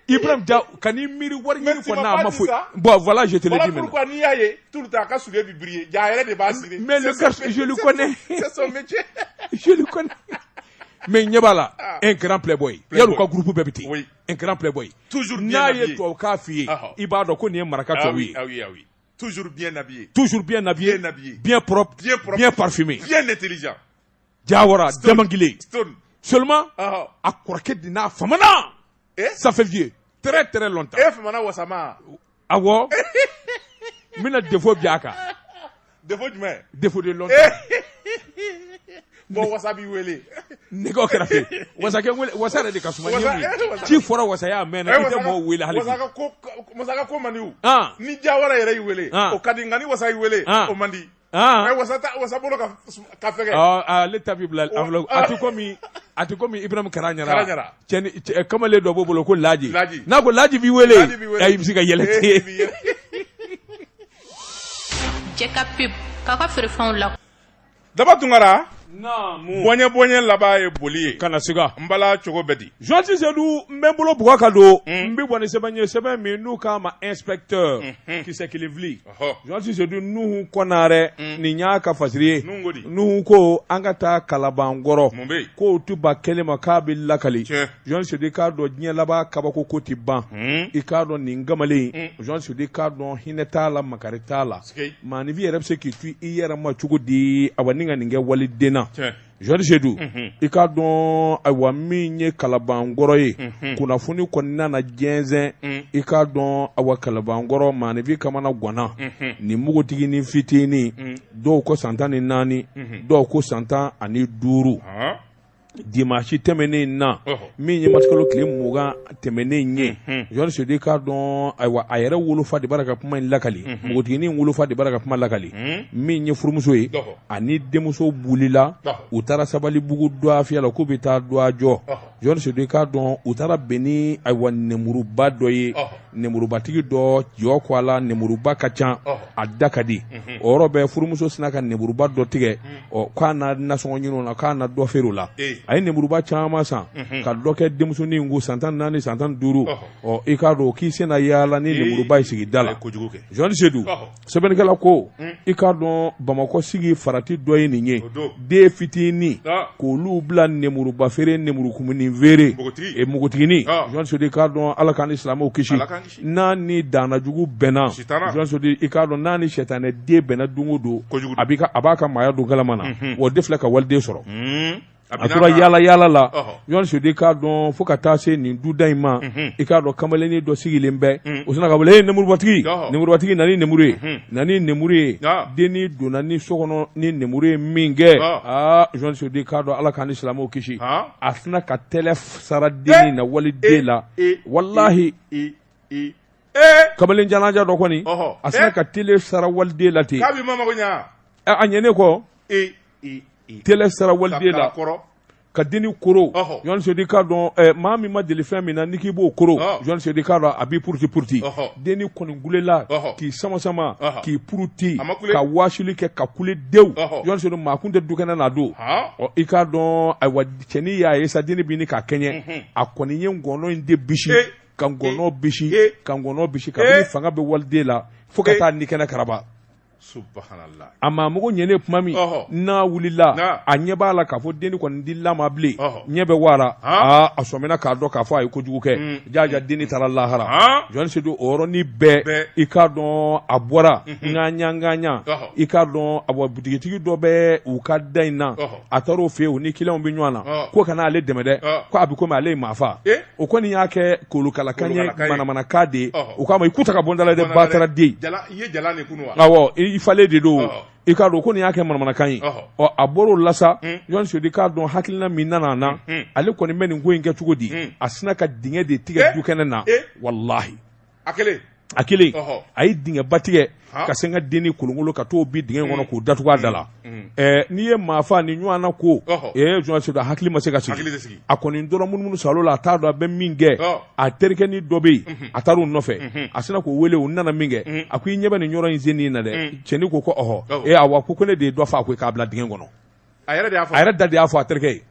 Speaker 1: Ibrahim Dia kan'i miiri wari ɲini kɔni na a ma foyi bon voilà je te le dis
Speaker 2: maintenant pourquoi n'i y'a ye tout le temps a ka soulier bi briller ja a yɛrɛ de b'a siri
Speaker 1: mais le garçon je le connais
Speaker 2: c'est son métier
Speaker 1: je le connais mais ɲɛ b'a la un grand playboy yal'u ka groupe bɛɛ bɛ ten
Speaker 2: oui
Speaker 1: un grand playboy
Speaker 2: toujours bien
Speaker 1: n'a ye tubabukan f'i ye i b'a dɔn ko nin ye maraka tubabu ye
Speaker 2: ah oui ah oui toujours bien habillé
Speaker 1: toujours bien habillé
Speaker 2: bien habillé
Speaker 1: bien propre
Speaker 2: bien propre
Speaker 1: bien parfumé
Speaker 2: bien intelligent
Speaker 1: Jawara Damangile
Speaker 2: Stone
Speaker 1: seulement a kɔrɔkɛ de n'a famana ça fait vieux très très longtemps
Speaker 2: e famana wasama
Speaker 1: awɔ n bɛna défaut bin a kan
Speaker 2: défaut jumɛn
Speaker 1: défaut de longtemps
Speaker 2: bon wasa b'i wele
Speaker 1: nɛgɛw kɛrɛfɛ wasakɛ wele wasa yɛrɛ de ka suma ni mun ye ci fɔra wasa y'a mɛn na i tɛ mɔgɔw wele hali bi
Speaker 2: wasa ka ko man di o ni Jawara yɛrɛ y'i wele o ka di nka ni wasa y'i wele o man di wasa wasa bolo ka fɛgɛ
Speaker 1: ale ta bi bila enveloppe a tɛ komi Ibrahim Kara ɲara cɛ kamalen dɔ b'o bolo ko Laji n'a ko Laji b'i wele i bɛ se ka yɛlɛ ten
Speaker 3: Cɛ ka pub k'a ka feerefɛnw la
Speaker 2: Daba Tunkara bɔɲɛ bɔɲɛ laban ye boli ye
Speaker 1: kana siga
Speaker 2: n bala cogo bɛ di
Speaker 1: Journaliste Seydou n bɛ n bolo bugɔ ka don n bɛ bɔ ni sɛbɛn ye sɛbɛn min n'u k'a ma inspecteur kisɛ kelen fili Journaliste Seydou Nuhu Kɔnarɛ nin y'a ka fasiri ye Nuhu ko an ka taa Kalabankɔrɔ k'o tɛ ban kelen ma k'a bɛ lakali Journaliste Seydou i k'a dɔn diɲɛ laban kabako ko tɛ ban i k'a dɔn nin kamalen Journaliste Seydou i k'a dɔn hinɛ t'a la makari t'a la maaninfin yɛrɛ bɛ se k'i to i yɛrɛ ma cogo di awa ni ka nin kɛ waliden na Journaliste Seydou i k'a dɔn ayiwa min ye Kalabankɔrɔ ye kunnafoni kɔni nana jɛnsɛn i k'a dɔn awa Kalabankɔrɔ maaninfin kamana ganna nin npogotiginin fitinin dɔw ko san 14 dɔw ko san 15 Dimanche tɛmɛnen in na min ye marisikalo tile 20 tɛmɛnen ye Jɔni Sedu i k'a dɔn ayiwa a yɛrɛ wolofa de b'a ka kuma in lakali npogotiginin wolofa de b'a ka kuma lakali min ye furumuso ye ani denmuso wulila u taara Sabalibugu dɔgɔfiyɛ la k'u bɛ taa dɔgɔ jɔ Jɔni Sedu i k'a dɔn u taara bɛn ni ayiwa nemuruba dɔ ye nemurubatigi dɔ jɔ ko a la nemuruba ka ca a da ka di o yɔrɔ bɛɛ furumuso sinna ka nemuruba dɔ tigɛ ɔ k'a na nasɔngɔ ɲini o la k'a na dɔ feere o la a ye nemuruba caman san ka dɔ kɛ denmusonin kun san 14 san 15 ɔ i k'a dɔn k'i sen na yaala ni nemuruba ye sigida la Jɔni Sedu sɛbɛnnikɛla ko i k'a dɔn Bamakɔ sigi farati dɔ ye nin ye den fitinin k'olu bila nemuruba feere nemurukumuni feere npogotiginin Jɔni Sedu i k'a dɔn Ala k'an ni silamɛw kisi n'a ni dannajugu bɛnna Jɔni Sedu i k'a dɔn n'a ni sɛtanɛ den bɛnna don o don a b'a ka maaya don galama na o de filɛ ka waliden sɔrɔ a tora yaala yaala la Jɔni Sedu i k'a dɔn fo ka taa se nin duda in ma i k'a dɔn kamalennin dɔ sigilen bɛ o sinna ka wele e nemurubatigi nemurubatigi na ni nemuru ye na ni nemuru ye dennin donna ni so kɔnɔ ni nemuru ye min kɛ aa Jɔni Sedu i k'a dɔn Ala k'an ni silamɛw kisi a sinna ka tɛlɛ sara dennin na waliden la walahi kamalen janaja dɔ kɔni a sinna ka tele sara waliden la ten a ɲɛnen kɔ tele sara waliden la ka dennin koro Jɔni Sedu i k'a dɔn maa min ma deli fɛn min na n'i k'i b'o koro Jɔni Sedu i k'a dɔn a b'i puruti puruti dennin kɔni kulela k'i sama sama k'i puruti ka waasili kɛ ka kule dewu Jɔni Sedu maa kun tɛ du kɛnɛ na don ɔ i k'a dɔn ayiwa cɛnin y'a ye sa dennin bɛ ɲini k'a kɛɲɛ a kɔni ye ngɔnɔ in de bisi ka ngɔnɔ bisi ka ngɔnɔ bisi kabini fanga bɛ waliden la fo ka taa ni kɛnɛ karaba a maa mago ɲɛnen tuma min n'a wulila a ɲɛ b'a la k'a fɔ dennin kɔni tɛ lama bilen ɲɛ bɛ wara aa a sɔmina k'a dɔn k'a fɔ a ye kojugu kɛ mm. jaja dennin taara lahara Jɔni Sedu o yɔrɔnin bɛɛ i k'a dɔn a bɔra ŋaɲa ŋaɲa i k'a dɔn a butigitigi dɔ bɛ u ka da in na a taara o fɛ yen u ni kiliyanw bɛ ɲɔgɔn na ko kana ale dɛmɛ dɛ ko a bɛ komi ale ye maa faa o kɔni y'a kɛ kolokalakan ye manamanakan de ye u k'a ma i ku ta ka bɔ n da la dɛ batara den awɔ i falen de don i k'a dɔn ko nin y'a kɛ manamanakan ye ɔ a bɔr'o la sa Jɔni Sedu i k'a dɔn hakilina min nana a na ale kɔni bɛ nin ko in kɛ cogo di a sinna ka dingɛ de tigɛ dukɛnɛ na walahi
Speaker 2: a kelen
Speaker 1: a kelen a ye dingɛba tigɛ ka sin ka dennin kolonkolon ka t'o bin dingɛ kɔnɔ k'o datugu a da la n'i ye maa faa nin ɲɔgɔn na ko Jɔni Sedu a hakili ma se ka sigi a kɔni tora munumunu salo la a t'a dɔn a bɛ min kɛ a terikɛnin dɔ bɛ yen a taara o nɔfɛ a sinna k'o wele u nana min kɛ a ko i ɲɛ bɛ nin yɔrɔ in senni na dɛ cɛnin ko ko ɔhɔ ee awa ko ne de ye dɔ faa ko k'a bila dingɛ kɔnɔ
Speaker 2: a
Speaker 1: yɛrɛ da de y'a fɔ a terikɛ ye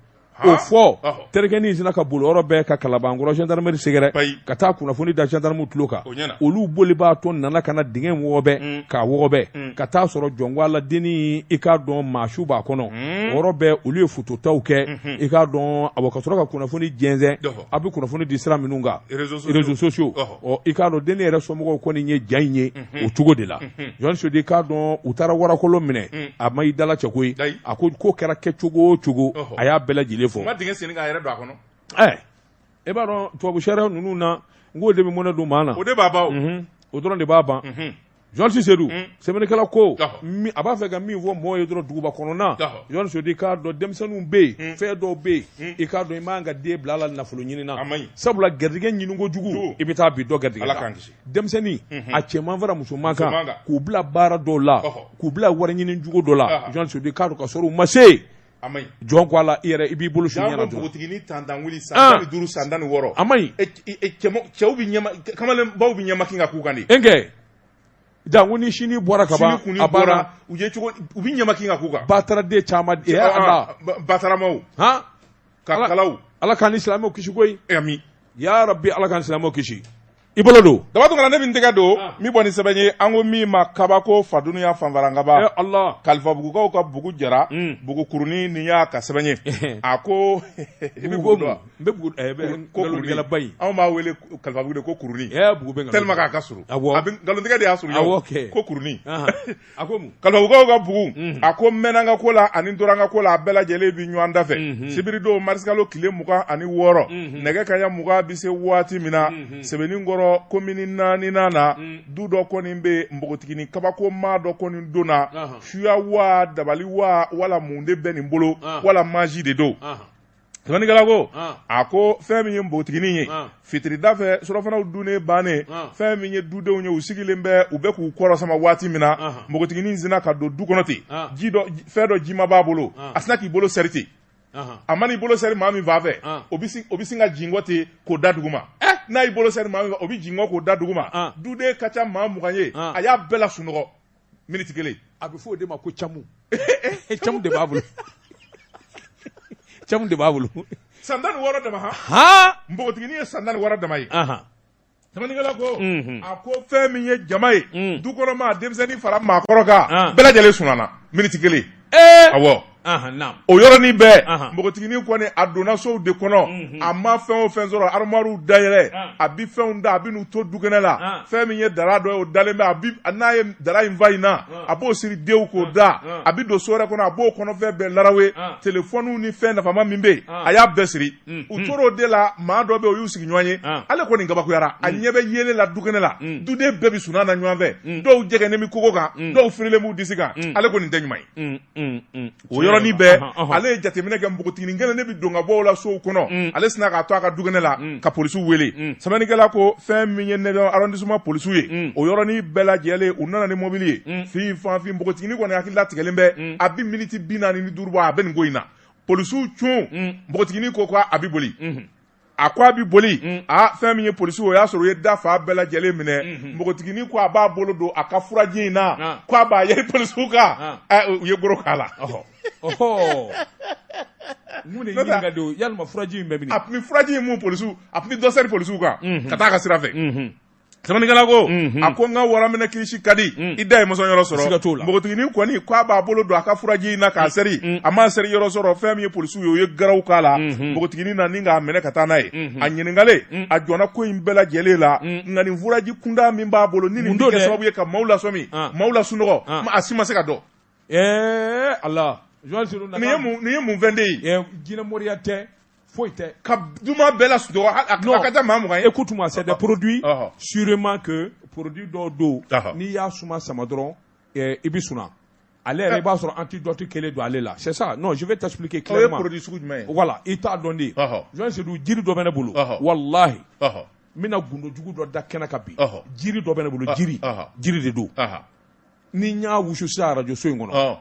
Speaker 1: o fɔ terikɛnin sinna ka boli yɔrɔ bɛɛ ka Kalabankɔrɔ gendarmerie sɛgɛrɛ ka taa kunnafoni da gendarmew tulo kan olu bolibaatɔ nana ka na dingɛ wɔgɔbɛ mm. k'a wɔgɔbɛ mm. ka taa sɔrɔ jɔnko a la dennin i k'a dɔn maa su b'a kɔnɔ mm. o yɔrɔ bɛɛ olu ye fototaw kɛ mm-hmm. i k'a dɔn awɔ ka sɔrɔ ka kunnafoni jɛnsɛn a bɛ kunnafoni di sira minnu kan réseaux sociaux ɔ i k'a dɔn dennin yɛrɛ somɔgɔw kɔni ye ja in ye mm-hmm. o cogo de la mm-hmm. Jɔni Sedu i k'a dɔn u taara warakolo minɛ mm. a ma i dala cɛ koyi a ko ko kɛra kɛ cogo o cogo a y'a bɛɛ lajɛlen fɔ.
Speaker 2: Ma dingɛ senni k'a yɛrɛ don a kɔnɔ.
Speaker 1: Ɛɛ e b'a dɔn tubabu sariya ninnu na n k'o de bɛ mɔnɛ don maa na.
Speaker 2: O de b'a ban o.
Speaker 1: O dɔrɔn de b'a ban. Jɔni Sedu sɛbɛnnikɛla ko a b'a fɛ ka min fɔ mɔgɔw ye dɔrɔn duguba kɔnɔna Jɔni Sedu i k'a dɔn denmisɛnninw bɛ yen fɛn dɔw bɛ yen i k'a dɔn i man ka den bila a la nafolo ɲini na sabula garijɛgɛ ɲini kojugu i bɛ taa bin dɔ garijɛgɛ la. Denmisɛnnin a cɛman fara musoman kan k'u bila baara dɔw la k'u bila wari ɲini jugu dɔ la Jɔni Sedu i k'a dɔn ka sɔrɔ u ma se jɔn ko a la i yɛrɛ i b'i bolo su ɲɛ na
Speaker 2: npogotiginin tan wuli san 15 san 16
Speaker 1: a ma ɲi
Speaker 2: cɛw bɛ kamalenbaw bɛ ɲɛmakin ka k'u kan de
Speaker 1: e kɛ janko ni sini bɔra ka ban
Speaker 2: a bɔra u ye cogo u bɛ ɲɛmakin ka k'u kan
Speaker 1: bataraden caman
Speaker 2: bataramaw ka kalaw
Speaker 1: Ala k'an ni silamɛw kisi koyi
Speaker 2: ami
Speaker 1: ya rabbi Ala k'an ni silamɛw kisi i bolo don
Speaker 2: Daba Tunkara ne bɛ n tɛgɛ don min bɔ ni sɛbɛn ye an ko min ma kabako fadunya fanfarankaba
Speaker 1: Allah
Speaker 2: kalifabugukaw ka bugu jara bugu kurunin nin y'a ka sɛbɛn ye a ko
Speaker 1: i bɛ bugu dɔn n bɛ bugu ko nkalontigɛlaba in
Speaker 2: anw b'a wele kalifabugu de ko kurunin
Speaker 1: bugu bɛ
Speaker 2: tellement k'a ka surun
Speaker 1: awɔ
Speaker 2: a bɛ nkalontigɛ de y'a surun
Speaker 1: awɔ kɛ
Speaker 2: ko kurunin
Speaker 1: a ko mun
Speaker 2: Kalifabugukaw ka bugu a ko n mɛnna n ka ko la ani n tora n ka ko la a bɛɛ lajɛlen bɛ ɲɔgɔn da fɛ sibiridon marisikalo tile 26 nɛgɛ kanɲɛ 20 bɛ se waati min na Sebeninkɔrɔ komini naaninan na du dɔ kɔni bɛ npogotiginin kabako maa dɔ kɔni donna suya wa dabali wa wala mun de bɛ nin bolo wala magie de don. Sɛbɛnnikɛla ko a ko fɛn min ye npogotiginin ye fitirida fɛ surɔfanaw dunnen bannen fɛn min ye dudenw ye u sigilen bɛ u bɛ k'u kɔrɔ sama waati min na npogotiginin sinna ka don du kɔnɔ ten ji dɔ fɛn dɔ jima b'a bolo a sinna k'i bolo sɛri ten a man'i bolo sɛri maa min fan fɛ o bɛ sin ka jingɔ ten k'o da duguma n'a y'i bolo sɛri maa min o bɛ jingɔ k'o da duguma duden ka ca maa 20 ye a y'a bɛɛ lasunɔgɔ miniti kelen.
Speaker 1: A bɛ fɔ o de ma ko camu. Camu de b'a bolo. Camu de b'a bolo.
Speaker 2: San 16 dama han. Npogotiginin ye san 16 dama ye. Sɛbɛnnikɛla ko a ko fɛn min ye jama ye du kɔnɔ maa denmisɛnnin fara maakɔrɔ kan bɛɛ lajɛlen sunana miniti kelen. Awɔ. O yɔrɔnin bɛɛ npogotiginin kɔni a donna sow de kɔnɔ a ma fɛn o fɛn sɔrɔ armoirew dayɛlɛ a bɛ fɛnw da a bɛ n'u to dukɛnɛ la fɛn min ye dara dɔ ye o dalen bɛ a bɛ n'a ye dara in fa in na a b'o siri denw k'o da a bɛ don so wɛrɛ kɔnɔ a b'o kɔnɔfɛn bɛɛ larawe telefɔniw ni fɛn nafama min bɛ yen a y'a bɛɛ siri u tora o de la maa dɔ bɛ yen o y'u sigi ɲɔgɔn ye ale kɔni kabakoyara a ɲɛ bɛ yeelen la dukɛnɛ la duden bɛɛ bɛ sunaa na ɲɔgɔn fɛ dɔw jɛgɛnnen bɛ kogo kan dɔw firilen b'u disi kan ale kɔni tɛ ɲuman ye o yɔrɔnin bɛɛ ale ye jateminɛ kɛ npogotiginin kelen de bɛ don ka bɔ o la sow kɔnɔ ale sinna k'a to a ka dukɛnɛ la ka polisiw wele sɛbɛnnikɛla ko fɛn min ye neuvième arrondissement polisiw ye o yɔrɔnin bɛɛ lajɛlen u nana ni mobili ye fin fanfin npogotiginin kɔni hakili latigɛlen bɛ a bɛ miniti 45 bɔ a bɛ nin ko in na polisiw cun npogotiginin ko a bɛ boli a ko a bɛ boli a fɛn min ye polisiw o y'a sɔrɔ u ye da fan bɛɛ lajɛlen minɛ npogotiginin ko a b'a bolo don a ka furaji in na ko a b'a yɛri polisiw kan u ye goro k'a la
Speaker 1: mun de ɲininka don yalima furaji in bɛ min
Speaker 2: a tun bɛ furaji in mun polisiw a tun bɛ dɔ sɛri polisiw kan ka taa a ka sira fɛ Sɛbɛnnikɛla ko a ko n ka waraminɛ kirisi ka di i da ye mɔsɔn yɔrɔ sɔrɔ
Speaker 1: siga t'o la
Speaker 2: npogotiginin kɔni ko a b'a bolo don a ka furaji in na k'a sɛri a m'a sɛri yɔrɔ sɔrɔ fɛn min ye polisiw ye u ye garaw k'a la npogotiginin na ni k'a minɛ ka taa n'a ye a ɲininkalen a jɔnna ko in bɛɛ lajɛlen la nka nin furaji kunda min b'a bolo ni nin bɛ kɛ sababu ye ka maaw lasɔmi maaw lasunɔgɔ a si ma se ka dɔn
Speaker 1: ɛɛ ala
Speaker 2: nin ye mun fɛn de ye
Speaker 1: jinɛmoriya tɛ foyi tɛ
Speaker 2: ka duman bɛɛ lasunɔgɔ a ka ca maa 20 ye
Speaker 1: écoute-moi c'est des produits sûrement que produit dɔw don n'i y'a suma sama dɔrɔn i bɛ suna ale yɛrɛ i b'a sɔrɔ antidote kelen don ale la c'est ça non je vais t'expliquer clairement
Speaker 2: o ye produit sugu jumɛn ye
Speaker 1: voilà i t'a dɔn de Joël Seydou jiri dɔ bɛ ne bolo walahi n bɛna gundo jugu dɔ da kɛnɛ kan bi jiri dɔ bɛ ne bolo jiri jiri de don ni n y'a wusu sisan arajo so in kɔnɔ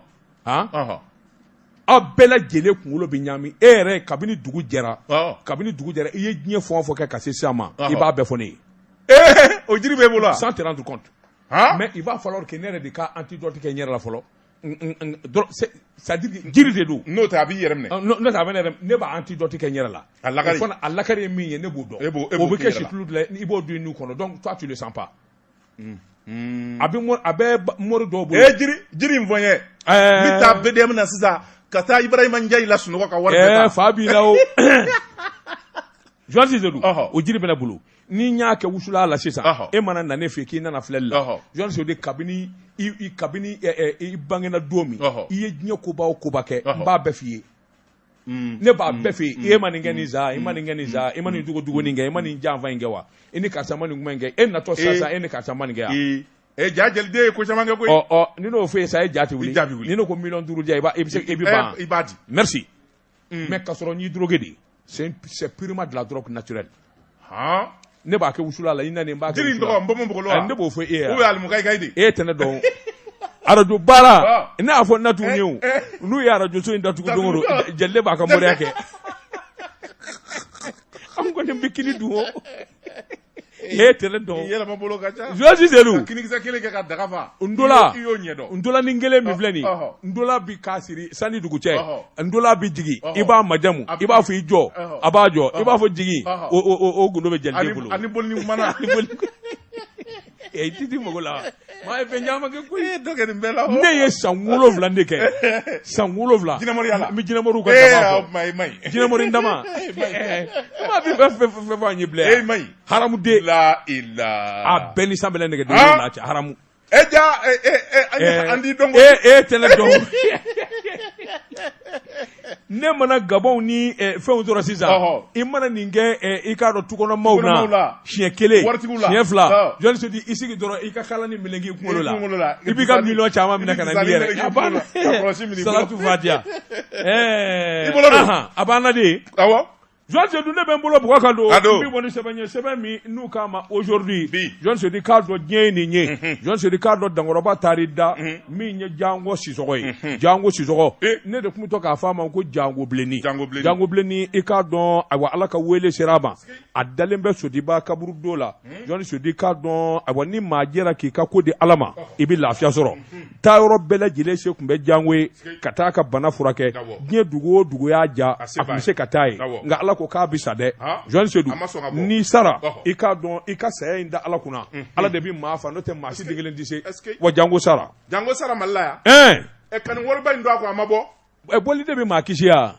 Speaker 1: aw bɛɛ lajɛlen kunkolo bɛ ɲaami e yɛrɛ kabini dugu jɛra kabini dugu jɛra i ye diɲɛ fɛn o fɛn kɛ ka se sisan ma i b'a bɛɛ fɔ ne ye
Speaker 2: o jiri b'e bolo
Speaker 1: sans te rendre compte mais il va falloir que ne yɛrɛ de ka antidote kɛ n yɛrɛ la fɔlɔ c'est à dire jiri de don
Speaker 2: n'o tɛ a b'i yɛrɛ minɛ
Speaker 1: n'o tɛ a bɛ ne yɛrɛ ne b'a antidote kɛ n yɛrɛ la
Speaker 2: a lakari
Speaker 1: o fana a lakari ye min ye ne b'o dɔn o bɛ kɛ situlu de la i b'o don i nun kɔnɔ donc toi tu le sens pas a bɛ a bɛ mori dɔw bolo.
Speaker 2: Ee jiri jiri in fɔ n ye. N bɛ taa BDM na sisan ka taa Ibrahima Njayi lasunɔgɔ ka wari bɛɛ
Speaker 1: ta. Fa b'i la o. Journaliste de don. O jiri bɛ ne bolo. Ni n y'a kɛ wusula la sisan. E mana na ne fɛ yen k'i nana filɛli la. Journaliste de kabini i kabini i bangena don min. I ye diɲɛ koba o koba kɛ. N b'a bɛɛ f'i ye. Ne b'a bɛɛ f'i ye e ma nin kɛ nin sa i ma nin kɛ nin sa i ma nin dogodogo nin kɛ i ma nin janfa in kɛ wa i ni karisa ma nin kuma in kɛ e natɔ sisan e ni karisa ma nin kɛ yan
Speaker 2: e ja jeliden ye ko caman kɛ koyi
Speaker 1: ɔ ɔ ni n'o f'e ye sa e ja tɛ wuli ni ne ko miliyɔn 5 di yan i b'a i bɛ se i bɛ ban
Speaker 2: i b'a di
Speaker 1: merci mais k'a sɔrɔ n y'i drogué de c'est purement de la drogue naturelle ne b'a kɛ wusula la i nana n b'a kɛ
Speaker 2: jiri in tɔgɔ npɔnpɔnpogolon wa
Speaker 1: ne b'o fɔ e ye
Speaker 2: ou bien alimukayi de
Speaker 1: e tɛ ne dɔn arajo baara ne y'a fɔ natu ye o n'u ye arajo so in datugu don o don jɛnɛ b'a ka moriya kɛ an kɔni bɛ kini dun o e tɛ ne dɔn
Speaker 2: yɛlɛma bolo ka ca
Speaker 1: Journaliste Seydou
Speaker 2: kinikisɛ kelen kɛ ka daga fa
Speaker 1: ndola
Speaker 2: i y'o ɲɛdɔn
Speaker 1: ndolanin kelen min filɛ nin ndola bi k'a siri sanni dugu cɛ ndola bi jigin i b'a majamu i b'a fɔ i jɔ a b'a jɔ i b'a fɔ jigin o gundo bɛ jɛnɛ bolo
Speaker 2: ani boli ni mana
Speaker 1: i tɛ mago la maa ye fɛn caman kɛ koyi
Speaker 2: e dɔ kɛ nin bɛɛ la
Speaker 1: ne ye san 7 de kɛ san 7
Speaker 2: jinɛmoriya la
Speaker 1: n bɛ jinɛmoriw ka dama
Speaker 2: fɔ e ma ɲi
Speaker 1: jinɛmori dama ma bi fɛn fɛn fɛn fɔ an ye bilen
Speaker 2: e ma ɲi
Speaker 1: haramuden
Speaker 2: la ila
Speaker 1: a bɛɛ ni san bɛlɛ nɛgɛden n'a cɛ haramu
Speaker 2: e ja e an t'i dɔn
Speaker 1: e e tɛ ne dɔn ne mana gabɔnw ni fɛnw sɔrɔ sisan i mana nin kɛ i k'a dɔn tukɔnɔmaaw na siɲɛ kelen siɲɛ 2 jɔn sodi i sigi dɔrɔn i ka kala ni meleke i kunkolo la i b'i ka miliyɔn caman minɛ ka na n'i yɛrɛ a banna salatu fatiya
Speaker 2: I bolo don.
Speaker 1: A banna de.
Speaker 2: Awɔ.
Speaker 1: Joël Seydou ne bɛ n bolo bugɔ kan don.
Speaker 2: A don.
Speaker 1: N bɛ bɔ ni sɛbɛn ye sɛbɛn min n'u k'a ma aujourd'hui.
Speaker 2: Bi.
Speaker 1: Joël Seydou k'a dɔn diɲɛ ye nin ye. Joël Seydou k'a dɔn Dankɔrɔba taar'i da. Min ye Jango Sisɔgɔ ye. Jango Sisɔgɔ. Ne de tun bɛ to k'a fɔ a ma ko Jango Bilenni.
Speaker 2: Jango Bilenni.
Speaker 1: Jango Bilenni i k'a dɔn ayiwa Ala ka wele sera a ma. A dalen bɛ Sodiba kaburudo la. Joël Seydou k'a dɔn ayiwa ni maa jɛra k'i ka ko di Ala ma i bɛ lafiya sɔrɔ. Taayɔrɔ bɛɛ lajɛlen se tun bɛ Jango ye ka taa ka bana furakɛ diɲɛ dugu o dugu y'a ja a tun bɛ se ka taa yen nka Ala ko k'a bɛ sa dɛ Joël Seydou n'i sara i k'a dɔn i ka saya in da Ala kunna Ala de bɛ maa fa n'o tɛ maa si den kelen tɛ se wa Jango sara
Speaker 2: Jango sara Mali la yan ɛ ka nin wariba in don a kun a ma bɔ
Speaker 1: bɔli de bɛ maa kisi yan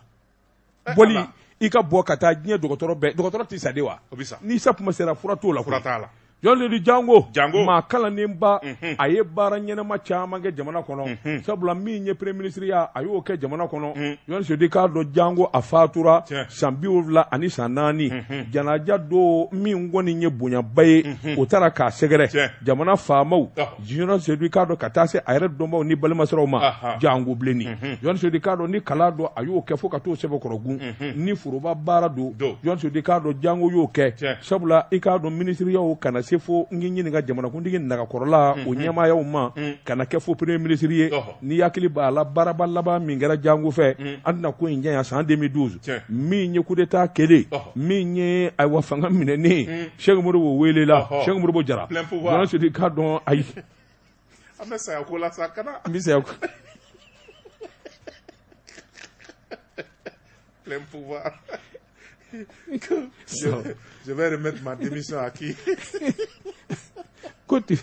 Speaker 1: bɔli i ka bɔ ka taa diɲɛ dɔgɔtɔrɔ bɛɛ dɔgɔtɔrɔ tɛ sa de wa n'i sa kuma sera fura t'o la
Speaker 2: fura t'a la
Speaker 1: Joël Seydou Jango
Speaker 2: Jango
Speaker 1: maa kalannenba a ye baara ɲɛnama caman kɛ jamana kɔnɔ sabula min ye premier ministre ya a y'o kɛ jamana kɔnɔ Joël Seydou k'a dɔn Jango a fatura san 74 janaja don min kɔni ye bonyaba ye o taara k'a sɛgɛrɛ jamana faamaw Joël Seydou k'a dɔn ka taa se a yɛrɛ dɔnbaw ni balimasiraw ma Jango Bilenni Joël Seydou k'a dɔn ni kalan don a y'o kɛ fo ka t'o sɛbɛkɔrɔ gun ni foroba baara don Joël Seydou k'a dɔn Jango y'o kɛ sabula i k'a dɔn minisiriyaw kana se fo n k'i ɲininka jamanakuntigi nagakɔrɔla o ɲɛmaayaw ma ka na kɛ fo premier ministre ye n'i hakili b'a la baaraba laban min kɛra Jango fɛ an tɛna ko in janya san 2012 min ye coup d'état kɛlen min ye ayiwa fanga minɛnen Sɛki Modibo welela Sɛki Modibo Jara Joël Seydou k'a dɔn ayi
Speaker 2: an bɛ saya ko la sa kana
Speaker 1: n bɛ saya ko
Speaker 2: plein pouvoir je vais remettre ma démission à qui
Speaker 1: ko tu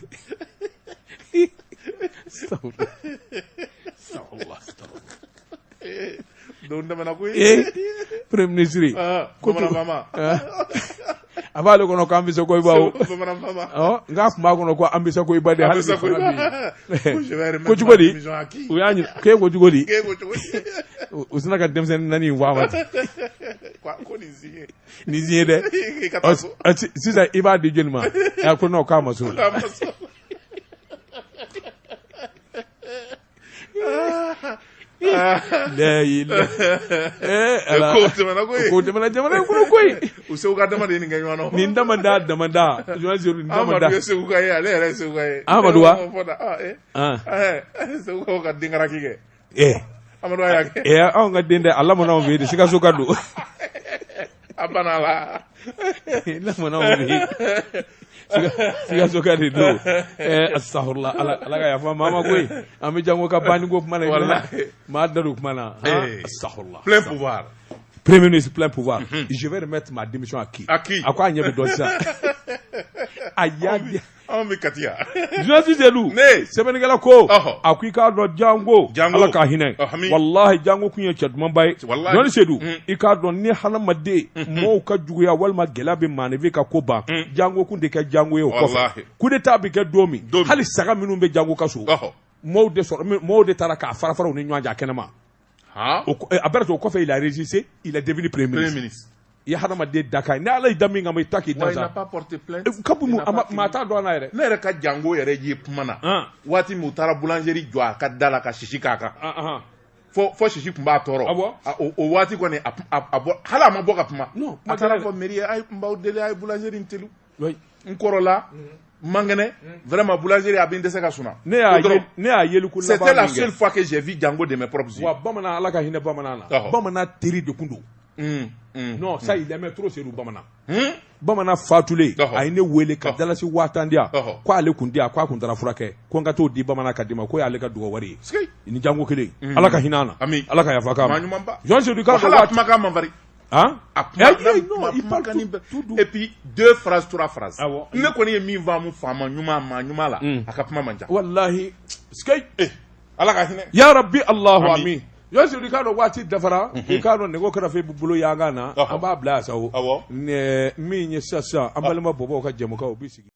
Speaker 2: Don tɛmɛna koyi
Speaker 1: ee premier ministre
Speaker 2: ko bamanan
Speaker 1: a b'ale kɔnɔ ko an bɛ se koyiba o
Speaker 2: bamanan faama
Speaker 1: ɔ nka tun b'a kɔnɔ ko an bɛ se koyiba de hali bi fanga bɛ yen ko cogo di u y'a ɲini k'e ko cogo di u sina ka denmisɛnnin naani in fɔ a ma ten
Speaker 2: ko nin si ye
Speaker 1: nin si ye dɛ sisan i b'a di jɔni ma a ko non k'a ma s'o la
Speaker 2: Ko tɛmɛna koyi.
Speaker 1: Ko tɛmɛna jamana in kɔnɔ koyi.
Speaker 2: U Seguka dama de ye nin kɛ ɲɔgɔn na.
Speaker 1: Nin dama da dama da nin dama da.
Speaker 2: Amadu ye Seguka ye ale yɛrɛ ye Seguka ye.
Speaker 1: Amadu wa?
Speaker 2: Ah, eh. Segukaw ka den karaki kɛ.
Speaker 1: Eh.
Speaker 2: Amadu y'a kɛ.
Speaker 1: Eh, anw ka den dɛ a lamɔna anw fɛ yen de Sikaso ka don.
Speaker 2: A banna la.
Speaker 1: Lamɔna anw fɛ yen. Sikaso ka de don. Eh, astagfirullah Ala Ala ka yafa maa ma koyi. An bɛ jango ka banni ko kuma na.
Speaker 2: Walahi.
Speaker 1: Maa da don kuma na.
Speaker 2: Eh.
Speaker 1: Astagfirullah.
Speaker 2: Plein pouvoir.
Speaker 1: Premier ministre plein pouvoir. Je vais remettre ma démission à qui?
Speaker 2: À qui?
Speaker 1: A ko a ɲɛ bɛ dɔn sisan. A y'a di.
Speaker 2: Anw bɛ Kati yan.
Speaker 1: Journaliste Seydou.
Speaker 2: Ne.
Speaker 1: Sɛbɛnnikɛla ko.
Speaker 2: Ɔhɔ.
Speaker 1: A ko i k'a dɔn Jango.
Speaker 2: Jango.
Speaker 1: Ala ka hinɛ.
Speaker 2: Ɔhami.
Speaker 1: Walahi Jango kun ye cɛ dumanba ye.
Speaker 2: Walahi.
Speaker 1: Journaliste Seydou. I k'a dɔn ni hadamaden. Mɔgɔw ka juguya walima gɛlɛya bɛ maaninfin ka ko ban. Jango kun tɛ kɛ Jango ye o kɔfɛ.
Speaker 2: Walahi.
Speaker 1: Coup d'état bɛ kɛ don min.
Speaker 2: Don min.
Speaker 1: Hali saga minnu bɛ Jango ka so.
Speaker 2: Ɔhɔ.
Speaker 1: Mɔgɔw de sɔrɔ mɔgɔw de taara k'a fara fara u ni ɲɔgɔn cɛ a kɛnɛma.
Speaker 2: Han.
Speaker 1: A bɛɛ to o kɔfɛ il a résisté, il est devenu premier
Speaker 2: Premier
Speaker 1: ministre.
Speaker 2: ministre.
Speaker 1: I ye hadamaden dakan ye ni Ala y'i da min kama i ta k'i
Speaker 2: Wa
Speaker 1: da
Speaker 2: il n'a
Speaker 1: sa.
Speaker 2: pas porté plainte.
Speaker 1: Kabu
Speaker 2: Il n'a
Speaker 1: a ma
Speaker 2: pas
Speaker 1: maa t'a dɔn a la yɛrɛ.
Speaker 2: Ne yɛrɛ ka Jango yɛrɛ ye kuma na. Waati min u taara boulangerie jɔ a ka da la ka sisi k'a kan. Fo sisi tun b'a tɔɔrɔ.
Speaker 1: Awɔ.
Speaker 2: O waati kɔni a bɔ hali a ma bɔ ka kuma.
Speaker 1: Non, kuma
Speaker 2: a taara
Speaker 1: tɛ dɛ.
Speaker 2: fɔ mairie ye a ye n b'aw deli a ye boulangerie in telu.
Speaker 1: Oui.
Speaker 2: N kɔrɔla n man kɛnɛ vraiment boulangerie a bɛ n dɛsɛ ka sunaa.
Speaker 1: Ne y'a
Speaker 2: O dɔrɔn.
Speaker 1: ye ne y'a yeliko laban
Speaker 2: C'était la
Speaker 1: min kɛ.
Speaker 2: seule fois que j'ai vu Django de mes propres yeux.
Speaker 1: Wa bamanan Ala ka hinɛ bamanan na.
Speaker 2: Ɔhɔ.
Speaker 1: Bamanan teri de kun don. Non, ça il aimait trop Seydou bamanan. Bamanan fatulen
Speaker 2: Ɔhɔ.
Speaker 1: a ye ne wele ka
Speaker 2: Ɔhɔ.
Speaker 1: dalasi 10 000 di yan.
Speaker 2: Ɔhɔ.
Speaker 1: Ko ale kun di yan k'a kun taara furakɛ ko n ka t'o di bamanan ka di ma ko y'ale ka dugawu wari ye.
Speaker 2: Sike.
Speaker 1: Ni Jango kelen. Ala ka hinɛ an na.
Speaker 2: Ami.
Speaker 1: Ala ka yafa k'a ma.
Speaker 2: Maa ɲumanba.
Speaker 1: Jean Seydou k'a
Speaker 2: Wa
Speaker 1: dɔn
Speaker 2: hali a
Speaker 1: waati.
Speaker 2: kumakan man farin.
Speaker 1: Han?
Speaker 2: A kuma
Speaker 1: Eh, non, il parle tout doux.
Speaker 2: Et puis deux phrases trois phrases.
Speaker 1: Awɔ.
Speaker 2: Ne kɔni ye min faamu faama ɲuman maa ɲuman la. A ka kuma man ca.
Speaker 1: Wallahi. Sike.
Speaker 2: Ala ka hinɛ.
Speaker 1: Ya Rabbi Allahu
Speaker 2: Ami.
Speaker 1: amin. Jean Seydou k'a dɔn waati dafara. I k'a dɔn nɛgɛ kɛrɛfɛ b'i bolo yankan na.
Speaker 2: Ɔhɔ.
Speaker 1: An b'a bila yan sa o.
Speaker 2: Awɔ.
Speaker 1: Min ye sisan sisan an balima bɔbɔw ka jɛmukan u bɛ sigi.